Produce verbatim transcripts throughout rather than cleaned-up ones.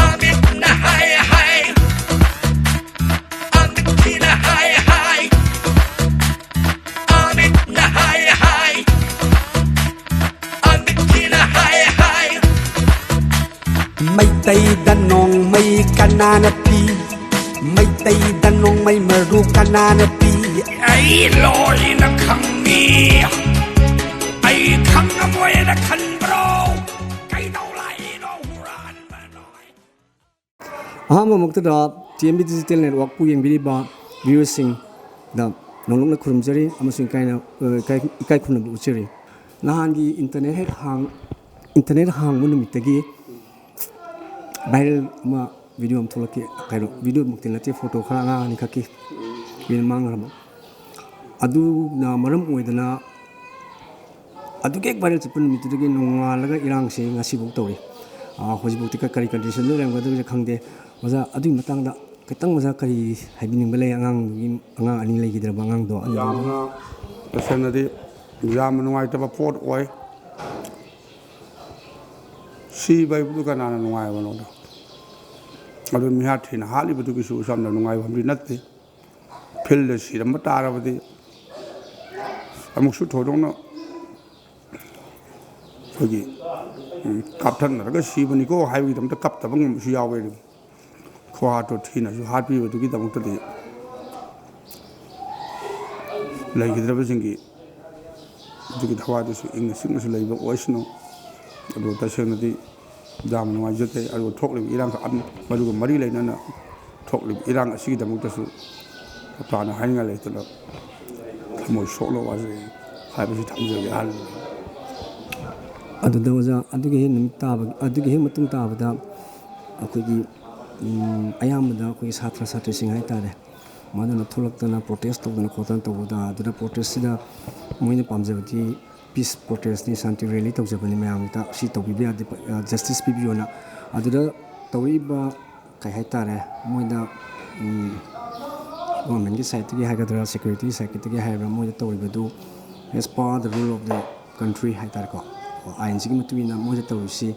ꯑꯃꯤꯠꯅ ꯍꯥꯏ ꯍꯥꯏ, ꯑꯃꯤꯠꯀꯤꯅ ꯍꯥꯏ ꯍꯥꯏ, ꯑꯃꯤꯠꯅ ꯍꯥꯏ ꯍꯥꯏ, ꯑꯃꯤꯠꯀꯤꯅ ꯍꯥꯏ ꯍꯥꯏ꯫ ꯃꯩꯇꯩꯗ ꯅꯣꯡꯃꯩ ꯀꯅꯥꯅ ꯄꯤ? ꯃꯩꯇꯩꯗ ꯅꯣꯡꯃꯩ ꯃꯔꯨ ꯀꯅꯥꯅ ꯄꯤ? ꯑꯩ ꯂꯣꯏꯅ ꯈꯪꯉꯤ꯫ ꯑꯩ ꯈꯪꯉꯝꯃꯣꯏꯅ ꯈꯟꯕ꯭ꯔꯣ? ꯀꯩꯗꯧ ꯂꯥꯛꯏꯅꯣ ꯍꯨꯔꯥꯟꯕꯅꯣ? ꯑꯍꯥꯟꯕꯃꯛꯇꯗ ꯇꯤ ꯑꯦꯝ ꯕꯤ Digital Networkꯄꯨ ꯌꯦꯡꯕꯤꯔꯤꯕ viewersꯁꯤꯡꯗ ꯅꯣꯡꯂꯨꯛꯅ ꯈꯨꯔꯨꯝꯖꯔꯤ ꯑꯃꯁꯨꯡ ꯏꯀꯥꯏꯅ, ꯑ, ꯏꯀꯥꯏ, ꯏꯀꯥꯏ ꯈꯨꯝꯅꯕ ꯎꯠꯆꯔꯤ꯫ ꯅꯍꯥꯟꯒꯤ internet ꯍꯦꯛ ꯍꯥꯡ-, internet ꯍꯥꯡꯕ ꯅꯨꯃꯤꯠꯇꯒꯤ viral ꯑꯃ video ꯑꯃ ꯊꯣꯛꯂꯛꯈꯤ꯫ ꯀꯩꯅꯣ, videoꯃꯛꯇꯤ ꯅꯠꯇꯦ, photo ꯈꯔ ꯑꯉꯥꯡ ꯑꯅꯤꯈꯛꯀꯤ ꯀꯨꯏꯅ ꯃꯥꯡꯈ꯭ꯔꯕ꯫ ꯑꯗꯨꯅ ꯃꯔꯝ ꯑꯣꯏꯗꯅ ꯑꯗꯨꯒꯤ ꯍꯦꯛ viral ꯆꯠꯄ ꯅꯨꯃꯤꯠꯇꯨꯗꯒꯤ ꯅꯣꯡꯉꯥꯜꯂꯒ ꯏꯔꯥꯡꯁꯦ ꯉꯁꯤꯐꯥꯎ ꯇꯧꯔꯤ꯫ ꯑꯥ, ꯍꯧꯖꯤꯛꯐꯥꯎꯗꯤ ꯀ-, ꯀꯔꯤ conditionꯗ ꯂꯩꯔꯝꯒꯗꯒꯦ ꯈꯪꯗꯦ꯫ ꯑꯣꯖꯥ, ꯑꯗꯨꯒꯤ ꯃꯇꯥꯡꯗ ꯈꯤꯇꯪ ꯑꯣꯖꯥ ꯀꯔꯤ ꯍꯥꯏꯕꯤꯅꯤꯡꯕ ꯂꯩ? ꯑꯉꯥꯡꯗꯨꯒꯤ, ꯑꯉꯥꯡ ꯑꯅꯤ ꯂꯩꯈꯤꯗ꯭ꯔꯕ ꯑꯉꯥꯡꯗꯣ, ꯑꯗꯨꯗꯨꯒꯤ ꯌꯥꯝꯅ, ꯇꯁꯦꯡꯅꯗꯤ ꯌꯥꯝꯅ ꯅꯨꯡꯉꯥꯏꯇꯕ ꯄꯣꯠ ꯑꯣꯏ꯫ ꯁꯤꯕ ꯍꯥꯏꯕꯗꯨ ꯀꯅꯥꯅ ꯅꯨꯡꯉꯥꯏꯕꯅꯣꯗ? ꯑꯗꯨ ꯃꯤꯍꯥꯠ ꯊꯤꯅ ꯍꯥꯠꯂꯤꯕꯗꯨꯒꯤꯁꯨ ꯌꯥꯝꯅ ꯅꯨꯡꯉꯥꯏꯕ ꯑꯃꯗꯤ ꯅꯠꯇꯦ꯫ Fieldꯗ ꯁꯤꯔꯝꯕ ꯇꯥꯔꯕꯗꯤ ꯑꯃꯨꯛꯁꯨ ꯊꯣꯏꯗꯣꯛꯅ ꯑꯩꯈꯣꯏꯒꯤ, ꯎꯝ, ꯀꯥꯞꯊꯠꯅꯔꯒ ꯁꯤꯕꯅꯤꯀꯣ ꯍꯥꯏꯕꯒꯤꯗꯃꯛꯇ ꯀꯞꯇꯕ ꯉꯝꯕꯁꯨ ꯌꯥꯎꯋꯦ꯫ ꯑꯗꯨꯝ ꯈꯨꯍꯥꯠꯇꯣ ꯊꯤꯅꯁꯨ ꯍꯥꯠꯄꯤꯕꯗꯨꯒꯤꯗꯃꯛꯇꯗꯤ ꯂꯩꯈꯤꯗ꯭ꯔꯕꯁꯤꯡꯒꯤ ꯑꯗꯨꯒꯤ ꯊꯋꯥꯏꯗꯨꯁꯨ ꯏꯪꯅ ꯆꯤꯛꯅꯁꯨ ꯂꯩꯕ ꯑꯣꯏꯁꯅꯨ꯫ ꯑꯗꯨ ꯇꯁꯦꯡꯅꯗꯤ ꯌꯥꯝ ꯅꯨꯡꯉꯥꯏꯖꯗꯦ꯫ ꯑꯗꯨꯒ ꯊꯣꯛꯂꯤꯕ ꯏꯔꯥꯡ, ꯃꯗꯨꯒ ꯃꯔꯤ ꯂꯩꯅꯅ ꯊꯣꯛꯂꯤꯕ ꯏꯔꯥꯡ ꯑꯁꯤꯒꯤꯗꯃꯛꯇꯁꯨ ꯇꯥꯅ ꯍꯥꯏꯅꯤꯡꯉꯥꯏ ꯂꯩꯇꯅ ꯊꯃꯣꯏ ꯁꯣꯛꯅ ꯋꯥꯖꯩ ꯍꯥꯏꯕꯁꯤ ꯊꯝꯖꯒꯦ꯫ ꯑꯍꯜ ꯑꯗꯨꯗ ꯑꯣꯖꯥ, ꯑꯗꯨꯒꯤ ꯍꯦꯛ ꯅꯨꯃꯤꯠ ꯇꯥꯕ, ꯑꯗꯨꯒꯤ ꯍꯦꯛ ꯃꯇꯨꯡ ꯇꯥꯕꯗ ꯑꯩꯈꯣꯏꯒꯤ, ꯎꯝ, ꯑꯌꯥꯝꯕꯗ ꯑꯩꯈꯣꯏꯒꯤ ꯁꯥꯇ꯭ꯔ ꯁꯥꯇ꯭ꯔꯤꯁꯤꯡ ꯍꯥꯏꯇꯥꯔꯦ, ꯃꯗꯨꯅ ꯊꯣꯛꯂꯛꯇꯅ protest ꯇꯧꯗꯅ ꯈꯣꯠꯇꯅ ꯇꯧꯕꯗ, ꯑꯗꯨꯗ protestꯁꯤꯗ ꯃꯣꯏꯅ ꯄꯥꯝꯖꯕꯗꯤ peace protestꯅꯤ, ꯁꯥꯟꯇꯤ rally ꯇꯧꯖꯕꯅꯤ, ꯃꯌꯥꯝꯗ ꯁꯤ ꯇꯧꯕꯤꯕ ꯌꯥꯗꯦ, justice ꯄꯤꯕꯤꯌꯣꯅ꯫ ꯑꯗꯨꯗ ꯇꯧꯔꯛꯏꯕ ꯀꯩ ꯍꯥꯏꯇꯥꯔꯦ, ꯃꯣꯏꯗ ꯒꯣꯔꯃꯦꯟꯒꯤ ꯁꯥꯏꯠꯇꯒꯤ ꯍꯥꯏꯒꯗ꯭ꯔꯥ, ꯁꯦꯀ꯭ꯌꯨꯔꯤꯇꯤ ꯁꯥꯏꯠꯇꯒꯤ ꯍꯥꯏꯕ꯭ꯔꯥ, ꯃꯣꯏꯗ ꯇꯧꯔꯤꯕꯗꯨ as per the rule of the country ꯍꯥꯏꯇꯥꯔꯦꯀꯣ, ꯑꯥꯏꯟꯁꯤꯒꯤ ꯃꯇꯨꯡ ꯏꯟꯅ ꯃꯣꯏꯗ ꯇꯧꯔꯤꯁꯤ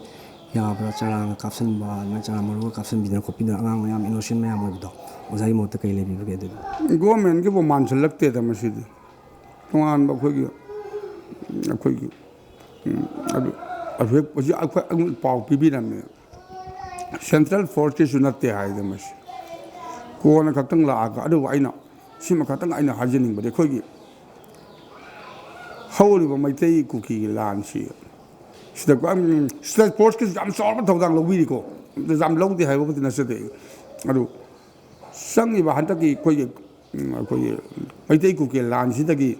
ꯌꯥꯕ꯭ꯔꯥ? ꯆꯔꯥꯡꯒ ꯀꯥꯞꯁꯤꯟꯕ, ꯑꯗꯨꯃꯥꯏꯅ ꯆꯔꯥꯡ ꯃꯔꯨꯒ ꯀꯥꯞꯁꯤꯟꯕꯤꯗꯅ ꯈꯣꯠꯄꯤꯗꯅ ꯑꯉꯥꯡ ꯃꯌꯥꯝ, ꯏꯅꯣꯁꯦꯟ ꯃꯌꯥꯝ ꯑꯣꯏꯕꯗꯣ, ꯑꯣꯖꯥꯒꯤ ꯃꯣꯠꯇ ꯀꯩ ꯂꯩꯕꯤꯕꯒꯦ ꯑꯗꯨꯗ? ꯒꯣꯔꯃꯦꯟꯒꯤꯕꯨ ꯃꯥꯟꯁꯤꯜꯂꯛꯇꯦꯗ ꯃꯁꯤꯗꯤ꯫ ꯇꯣꯉꯥꯟꯕ ꯑꯩꯈꯣꯏꯒꯤ ꯑꯩꯈꯣꯏꯒꯤ ꯎꯝ, ꯑꯗꯨ ꯍꯧꯖꯤꯛ ꯍꯧꯖꯤꯛ ꯑꯩꯈꯣꯏ ꯑꯩꯉꯣꯟꯗ ꯄꯥꯎ ꯄꯤꯕꯤꯔꯝꯃꯦ, ꯁꯦꯟꯇ꯭ꯔꯦꯜ ꯐꯣꯔꯁꯀꯤꯁꯨ ꯅꯠꯇꯦ ꯍꯥꯏꯗ ꯃꯁꯤ꯫ ꯀꯣꯟꯅ ꯈꯛꯇꯪ ꯂꯥꯛꯑꯒ, ꯑꯗꯨꯕꯨ ꯑꯩꯅ ꯁꯤꯃ ꯈꯛꯇꯪ ꯑꯩꯅ ꯍꯥꯏꯖꯅꯤꯡꯕꯗꯤ, ꯑꯩꯈꯣꯏꯒꯤ ꯍꯧꯔꯤꯕ ꯃꯩꯇꯩ ꯀꯨꯀꯤꯒꯤ ꯂꯥꯟꯁꯤ ꯁꯤꯗ ꯁ꯭ꯇꯦꯠ ꯐꯣꯔꯁꯀꯤꯁꯨ ꯌꯥꯝ ꯆꯥꯎꯕ ꯊꯧꯗꯥꯡ ꯂꯧꯕꯤꯔꯤꯀꯣ꯫ ꯌꯥꯝ ꯂꯧꯗꯦ ꯍꯥꯏꯕꯕꯨꯗꯤ ꯅꯠꯆꯗꯦ꯫ ꯑꯗꯨ ꯆꯪꯉꯤꯕ ꯍꯟꯗꯛꯀꯤ ꯑꯩꯈꯣꯏꯒꯤ ꯎꯝ, ꯑꯩꯈꯣꯏꯒꯤ ꯃꯩꯇꯩ ꯀꯨꯀꯤ ꯂꯥꯟꯁꯤꯗꯒꯤ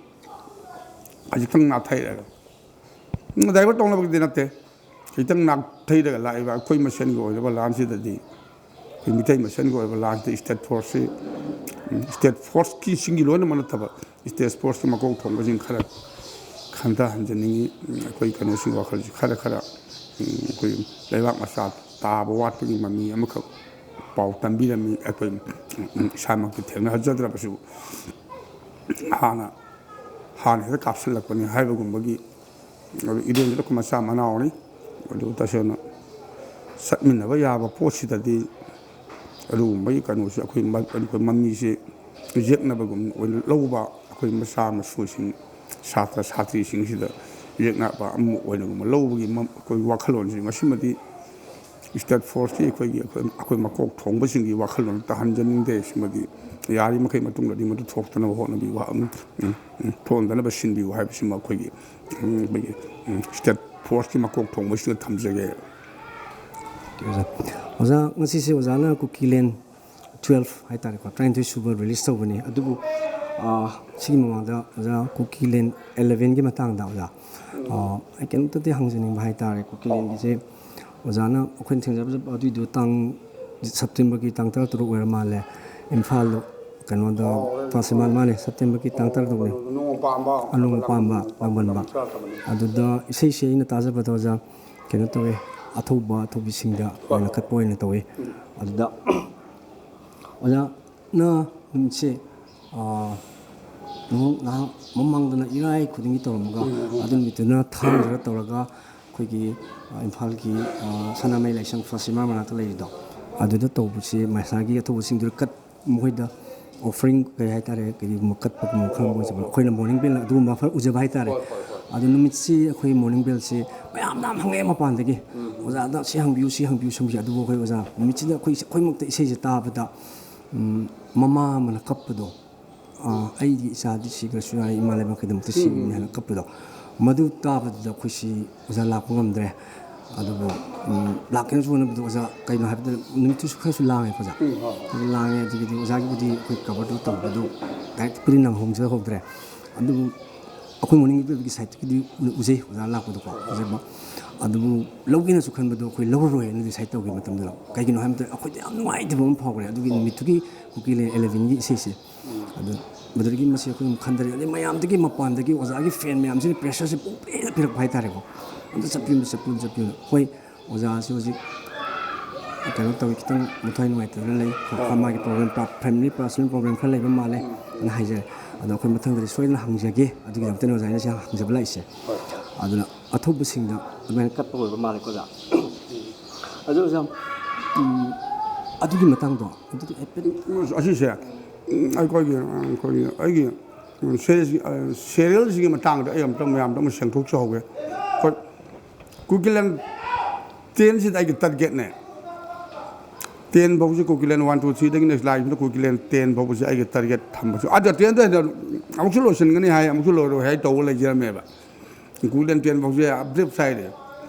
ꯈꯖꯤꯛꯇꯪ ꯅꯥꯊꯩꯔꯒ, ꯎꯝ, ꯗꯥꯏꯚꯔꯠ ꯇꯧꯅꯕꯒꯤꯗꯤ ꯅꯠꯇꯦ, ꯈꯤꯇꯪ ꯅꯥꯊꯩꯔꯒ ꯂꯥꯛꯏꯕ ꯑꯩꯈꯣꯏ ꯃꯁꯦꯟꯒꯤ ꯑꯣꯏꯔꯕ ꯂꯥꯟꯁꯤꯗꯗꯤ ꯑꯩꯈꯣꯏ ꯃꯤꯇꯩ ꯃꯁꯦꯟꯒꯤ ꯑꯣꯏꯕ ꯂꯥꯟꯁꯤꯗ ꯁ꯭ꯇꯦꯠ ꯐꯣꯔꯁꯁꯤ, ꯎꯝ, ꯁ꯭ꯇꯦꯠ ꯐꯣꯔꯁꯀꯤꯁꯤꯡꯒꯤ ꯂꯣꯏꯅꯃꯛ ꯅꯠꯇꯕ, ꯁ꯭ꯇꯦꯠ ꯐꯣꯔꯁꯀꯤ ꯃꯀꯣꯛ ꯊꯣꯡꯕꯁꯤꯡ ꯈꯔ ꯈꯟꯊꯍꯟꯖꯅꯤꯡꯉꯤ꯫ ꯎꯝ, ꯑꯩꯈꯣꯏ ꯀꯩꯅꯣꯁꯤꯡ ꯋꯥꯈꯜꯁꯤ ꯈꯔ ꯈꯔ, ꯎꯝ, ꯑꯩꯈꯣꯏ ꯂꯩꯕꯥꯛ ꯃꯆꯥ ꯇꯥꯕ ꯋꯥꯠꯄꯒꯤ ꯃꯃꯤ ꯑꯃꯈꯛ ꯄꯥꯎ ꯇꯝꯕꯤꯔꯝꯃꯤ꯫ ꯑꯩꯈꯣꯏ, ꯎꯝ, ꯏꯁꯥꯃꯛꯇꯤ ꯊꯦꯡꯅꯖꯗ꯭ꯔꯕꯁꯨ ꯍꯥꯟꯅ ꯍꯥꯟꯅ ꯍꯦꯛꯇ ꯀꯥꯞꯁꯤꯜꯂꯛꯄꯅꯤ ꯍꯥꯏꯕꯒꯨꯝꯕꯒꯤ꯫ ꯑꯗꯨ ꯏꯔꯦꯟꯁꯤꯅ ꯑꯩꯈꯣꯏ ꯃꯆꯥ ꯃꯅꯥꯎꯅꯤ꯫ ꯑꯗꯨ ꯇꯁꯦꯡꯅ ꯆꯠꯃꯤꯟꯅꯕ ꯌꯥꯕ ꯄꯣꯠꯁꯤꯗꯗꯤ ꯑꯗꯨꯒꯨꯝꯕꯒꯤ ꯀꯩꯅꯣꯁꯦ ꯑꯩꯈꯣꯏ ꯃ-, ꯑꯩꯈꯣꯏ ꯃꯃꯤꯁꯦ ꯌꯦꯛꯅꯕꯒꯨꯝ ꯑꯣꯏꯅ ꯂꯧꯕ, ꯑꯩꯈꯣꯏ ꯃꯆꯥ ꯃꯁꯨꯁꯤꯡ, ꯁꯥꯇ꯭ꯔ ꯁꯥꯇ꯭ꯔꯤꯁꯤꯡꯁꯤꯗ ꯌꯦꯛꯅꯕ ꯑꯃ ꯑꯣꯏꯅꯒꯨꯝꯕ ꯂꯧꯕꯒꯤ ꯃ-, ꯑꯩꯈꯣꯏ ꯋꯥꯈꯜꯂꯣꯟꯁꯦ ꯃꯁꯤꯃꯗꯤ ꯁ꯭ꯇꯦꯠ ꯐꯣꯔꯁꯀꯤ ꯑꯩꯈꯣꯏꯒꯤ, ꯑꯩꯈꯣꯏ, ꯑꯩꯈꯣꯏ ꯃꯀꯣꯛ ꯊꯣꯡꯕꯁꯤꯡꯒꯤ ꯋꯥꯈꯜꯂꯣꯟ ꯇꯥꯍꯟꯖꯅꯤꯡꯗꯦ꯫ ꯁꯤꯃꯗꯤ ꯌꯥꯔꯤꯃꯈꯩ ꯃꯇꯨꯡꯗꯗꯤ ꯃꯗꯨ ꯊꯣꯛꯇꯅꯕ ꯍꯣꯠꯅꯕꯤꯌꯨ, ꯎꯝ, ꯎꯝ, ꯎꯝ, ꯊꯣꯛꯍꯟꯗꯅꯕ ꯁꯤꯟꯕꯤꯌꯨ ꯍꯥꯏꯕꯁꯤꯃ ꯑꯩꯈꯣꯏꯒꯤ, ꯎꯝ, ꯑꯩꯈꯣꯏꯒꯤ, ꯎꯝ, ꯁ꯭ꯇꯦꯠ ꯐꯣꯔꯁꯀꯤ ꯃꯀꯣꯛ ꯊꯣꯡꯕꯁꯤꯡꯗ ꯊꯝꯖꯒꯦ꯫ ꯑꯣꯖꯥ, ꯑꯣꯖꯥ, ꯉꯁꯤꯁꯦ ꯑꯣꯖꯥꯅ ꯀꯨꯀꯤꯂꯦꯟ ꯇꯨꯋꯦꯜꯐ ꯍꯥꯏꯇꯥꯔꯦꯀꯣ, ꯇꯔꯥꯅꯤꯊꯣꯏ ꯁꯨꯕ ꯔꯤꯂꯤꯁ ꯇꯧꯕꯅꯤ꯫ ꯑꯗꯨꯕꯨ, ꯑ, ꯁꯤꯒꯤ ꯃꯃꯥꯡꯗ ꯑꯣꯖꯥ ꯀꯨꯀꯤꯂꯦꯟ ꯑꯦꯂꯦꯚꯦꯟꯒꯤ ꯃꯇꯥꯡꯗ ꯑꯣꯖꯥ, ꯑ, ꯑꯩ ꯀꯩꯅꯣꯝꯇꯗꯤ ꯍꯪꯖꯅꯤꯡꯕ ꯍꯥꯏꯇꯥꯔꯦ꯫ ꯀꯨꯀꯤꯂꯦꯟꯒꯤꯁꯦ ꯑꯣꯖꯥꯅ ꯑꯩꯈꯣꯏꯅ ꯊꯦꯡꯅꯖꯕ ꯑꯗꯨꯏꯗꯣ ꯇꯥꯡ, ꯁꯦꯞꯇꯦꯝꯕꯔꯒꯤ ꯇꯥꯡ ꯇꯔꯥ ꯇꯔꯨꯛ ꯑꯣꯏꯔ ꯃꯥꯜꯂꯦ, ꯏꯝꯐꯥꯜꯗ, ꯀꯩꯅꯣꯗ, ꯐꯥꯁꯤꯃꯥꯜ ꯃꯥꯅꯦ, ꯁꯦꯞꯇꯦꯝꯕꯔꯒꯤ ꯇꯥꯡ ꯇꯔꯥ ꯇꯔꯨꯛꯅꯦ꯫ ꯑꯅꯣꯡ ꯄꯥꯝꯕ ꯂꯥꯡꯕꯟꯕ꯫ ꯑꯗꯨꯗ ꯏꯁꯩꯁꯦ ꯑꯩꯅ ꯇꯥꯖꯕꯗ ꯑꯣꯖꯥ, ꯀꯩꯅꯣ ꯇꯧꯋꯦ, ꯑꯊꯧꯕ ꯑꯊꯧꯕꯤꯁꯤꯡꯗ ꯂꯪꯈꯠꯄ ꯑꯣꯏꯅ ꯇꯧꯋꯤ꯫ ꯑꯗꯨꯗ ꯑꯣꯖꯥꯅ ꯅꯨꯃꯤꯠꯁꯦ, ꯑꯥ, ꯅꯍꯥꯟ ꯃꯃꯥꯡꯗꯅ ꯏꯔꯥꯏ ꯈꯨꯗꯤꯡꯒꯤ ꯇꯧꯔꯝꯃꯒ, ꯎꯝ, ꯎꯝ꯫ ꯑꯗꯨ ꯅꯨꯃꯤꯠꯇꯨꯅ ꯊꯥꯡꯖꯔ ꯇꯧꯔꯒ ꯑꯩꯈꯣꯏꯒꯤ, ꯑꯥ, ꯏꯝꯐꯥꯜꯒꯤ, ꯑꯥ, ꯁꯅꯥꯃꯍꯤ ꯂꯥꯏꯁꯪ ꯐꯥꯁꯤꯃꯥ ꯃꯅꯥꯛꯇ ꯂꯩꯔꯤꯗꯣ, ꯑꯗꯨꯗ ꯇꯧꯕꯁꯤ ꯃꯁꯥꯒꯤ ꯑꯊꯧꯕꯁꯤꯡꯗꯨꯗ ꯀꯠ-, ꯃꯈꯣꯏꯗ offering ꯀꯩ ꯍꯥꯏꯇꯥꯔꯦ, ꯀꯔꯤꯒꯨꯝꯕ ꯀꯠꯄꯒꯨꯝꯕ ꯈꯔ ꯃꯣꯏꯁꯦ ꯑꯩꯈꯣꯏꯅ morning bell ꯑꯗꯨꯒꯨꯝꯕ ꯈꯔ ꯎꯖꯕ ꯍꯥꯏꯇꯥꯔꯦ꯫ ꯍꯣꯏ, ꯍꯣꯏ, ꯍꯣꯏ꯫ ꯑꯗꯨ ꯅꯨꯃꯤꯠꯁꯤ ꯑꯩꯈꯣꯏ morning bellꯁꯤ ꯃꯌꯥꯝꯅ ꯌꯥꯝ ꯍꯪꯉꯛꯑꯦ ꯃꯄꯥꯟꯗꯒꯤ, ꯎꯝ꯫ "ꯑꯣꯖꯥꯗ ꯁꯤ ꯍꯪꯕꯤꯌꯨ, ꯁꯤ ꯍꯪꯕꯤꯌꯨ, ꯁꯤ ꯍꯪꯕꯤꯌꯨ", ꯑꯗꯨꯕꯨ ꯑꯩꯈꯣꯏ ꯑꯣꯖꯥ ꯅꯨꯃꯤꯠꯁꯤꯗ ꯑꯩꯈꯣꯏ, ꯑꯩꯈꯣꯏꯃꯛꯇ ꯏꯁꯩꯁꯦ ꯇꯥꯕꯗ, ꯎꯝ, ꯃꯃꯥ ꯑꯃꯅ ꯀꯞꯄꯗꯣ, ꯑ, "ꯑꯩꯒꯤ ꯏꯆꯥꯗꯤ ꯁꯤꯈ꯭ꯔꯁꯨ ꯌꯥꯏ, ꯏꯃꯥ ꯂꯩꯕꯥꯛꯀꯤꯗꯃꯛꯇ ꯁꯤꯈꯤꯕꯅꯤ" ꯍꯥꯏꯅ ꯀꯞꯄꯗꯣ, ꯃꯗꯨ ꯇꯥꯕꯗꯨꯗ ꯑꯩꯈꯣꯏꯁꯤ ꯑꯣꯖꯥ ꯂꯥꯛꯄ ꯉꯝꯗ꯭ꯔꯦ꯫ ꯑꯗꯨꯕꯨ, ꯎꯝ, ꯂꯥꯛꯀꯦꯅꯁꯨ ꯍꯣꯠꯅꯕꯗ ꯑꯣꯖꯥ, ꯀꯩꯅꯣ ꯍꯥꯏꯕꯗ, ꯅꯨꯃꯤꯠꯇꯨꯁꯨ ꯈꯔꯁꯨ ꯂꯥꯡꯉꯦ ꯑꯣꯖꯥ꯫ ꯎꯝ, ꯍꯣꯏ, ꯍꯣꯏ꯫ ꯈꯔ ꯂꯥꯡꯉꯦ, ꯑꯗꯨꯒꯤꯗꯤ ꯑꯣꯖꯥꯒꯤꯕꯨꯗꯤ ꯑꯩꯈꯣꯏ coverꯗꯨ ꯇꯧꯕꯗꯨ directly ꯅꯪꯍꯧꯖꯍꯧꯗ꯭ꯔꯦ꯫ ꯑꯗꯨꯕꯨ ꯑꯩꯈꯣꯏ morning bellꯒꯤ sideꯇꯒꯤꯗꯤ ꯎ-, ꯎꯖꯩ ꯑꯣꯖꯥ ꯂꯥꯛꯄꯗꯣꯀꯣ, ꯎꯖꯕ꯫ ꯑꯗꯨꯕꯨ ꯂꯧꯒꯦꯅꯁꯨ ꯈꯟꯕꯗꯣ ꯑꯩꯈꯣꯏ ꯂꯧꯔꯔꯣꯏ ꯍꯥꯏꯅ decide ꯇꯧꯈꯤꯕ ꯃꯇꯝꯗꯨꯗ꯫ ꯀꯩꯒꯤꯅꯣ ꯍꯥꯏꯕꯗ ꯑꯩꯈꯣꯏꯗ ꯌꯥꯝ ꯅꯨꯡꯉꯥꯏꯇꯕ ꯑꯃ ꯐꯥꯎꯈ꯭ꯔꯦ ꯑꯗꯨꯒꯤ ꯅꯨꯃꯤꯠꯇꯨꯒꯤ ꯀꯨꯀꯤꯂꯦꯟ elevenꯒꯤ ꯏꯁꯩꯁꯦ꯫ ꯑꯗꯨ ꯃꯗꯨꯗꯒꯤ ꯃꯁꯤ ꯑꯩꯈꯣꯏ ꯈꯟꯊꯔꯦ꯫ ꯑꯗꯩ ꯃꯌꯥꯝꯗꯒꯤ, ꯃꯄꯥꯟꯗꯒꯤ ꯑꯣꯖꯥꯒꯤ fan ꯃꯌꯥꯝꯁꯤꯅ pressureꯁꯦ ꯄꯨꯡꯄꯤꯗ ꯄꯤꯔꯛꯄ ꯍꯥꯏꯇꯥꯔꯦꯀꯣ꯫ "ꯑꯝꯇ ꯆꯠꯄꯤꯌꯨ, ꯑꯝꯇ ꯆꯠꯄꯤꯌꯨ, ꯑꯝꯇ ꯆꯠꯄꯤꯌꯨ", ꯑꯝꯇ ꯆꯠꯄꯤꯌꯨ꯫ "ꯍꯣꯏ, ꯑꯣꯖꯥꯁꯤ ꯍꯧꯖꯤꯛ ꯀꯩꯅꯣ ꯇꯧꯋꯤ, ꯈꯤꯇꯪ ꯃꯊ꯭ꯋꯥꯏ ꯅꯨꯡꯉꯥꯏꯇꯗꯅ ꯂꯩ, ꯈꯔ, ꯈꯔ ꯃꯥꯒꯤ problem, ꯄ-, family personal problem ꯈꯔ ꯂꯩꯕ ꯃꯥꯜꯂꯦ" ꯍꯥꯏꯅ ꯍꯥꯏꯖꯔꯦ꯫ ꯑꯗꯣ ꯑꯩꯈꯣꯏ ꯃꯊꯪꯗꯗꯤ ꯁꯣꯏꯗꯅ ꯍꯪꯖꯒꯦ, ꯑꯗꯨꯒꯤꯗꯃꯛꯇꯅꯤ ꯑꯣꯖꯥ ꯑꯩꯅ ꯁꯤ ꯍꯪꯖꯕ ꯂꯥꯛꯏꯁꯦ꯫ ꯑꯗꯨꯅ ꯑꯊꯧꯕꯁꯤꯡꯗ ꯑꯗꯨꯃꯥꯏꯅ ꯀꯠꯄ ꯑꯣꯏꯕ ꯃꯥꯜꯂꯦꯀꯣ ꯑꯣꯖꯥ꯫ ꯑꯗꯣ ꯑꯣꯖꯥ, ꯎꯝ, ꯑꯗꯨꯒꯤ ꯃꯇꯥꯡꯗꯣ ꯑꯗꯨꯗꯤ ꯍꯥꯏꯐꯦꯠ ꯑꯁꯤꯁꯦ, ꯎꯝ, ꯑꯩꯈꯣꯏꯒꯤ, ꯑꯩꯈꯣꯏꯒꯤ, ꯑꯩꯒꯤ, ꯎꯝ, ꯁꯦꯔꯤꯌꯦꯜꯁ-, ꯑ, serialꯁꯤꯒꯤ ꯃꯇꯥꯡꯗ ꯑꯩ ꯑꯝꯇ ꯃꯌꯥꯝꯗ ꯑꯃ ꯁꯦꯡꯗꯣꯛꯆꯍꯧꯒꯦ꯫ ꯑꯩꯈꯣꯏ ꯀꯨꯀꯤꯂꯦꯟ tenꯁꯤꯗ ꯑꯩꯒꯤ targetꯅꯦ꯫ Ten ꯐꯥꯎꯁꯤ ꯀꯨꯀꯤꯂꯦꯟ one, two, threeꯗꯒꯤꯅ ꯂꯥꯛꯏꯁꯤꯅ ꯀꯨꯀꯤꯂꯦꯟ ten ꯐꯥꯎꯕꯁꯤ ꯑꯩꯒꯤ target ꯊꯝꯕꯁꯨ꯫ ꯑꯗ tenꯗ ꯍꯦꯟꯅ ꯑꯃꯨꯛꯁꯨ ꯂꯣꯏꯁꯤꯟꯒꯅꯤ ꯍꯥꯏ, ꯑꯃꯨꯛꯁꯨ ꯂꯣꯏꯔꯣꯏ ꯍꯥꯏ ꯇꯧꯕ ꯂꯩꯖꯔꯝꯃꯦꯕ꯫ ꯀꯨꯀꯤꯂꯦꯟ ten ꯐꯥꯎꯁꯦ every Friday,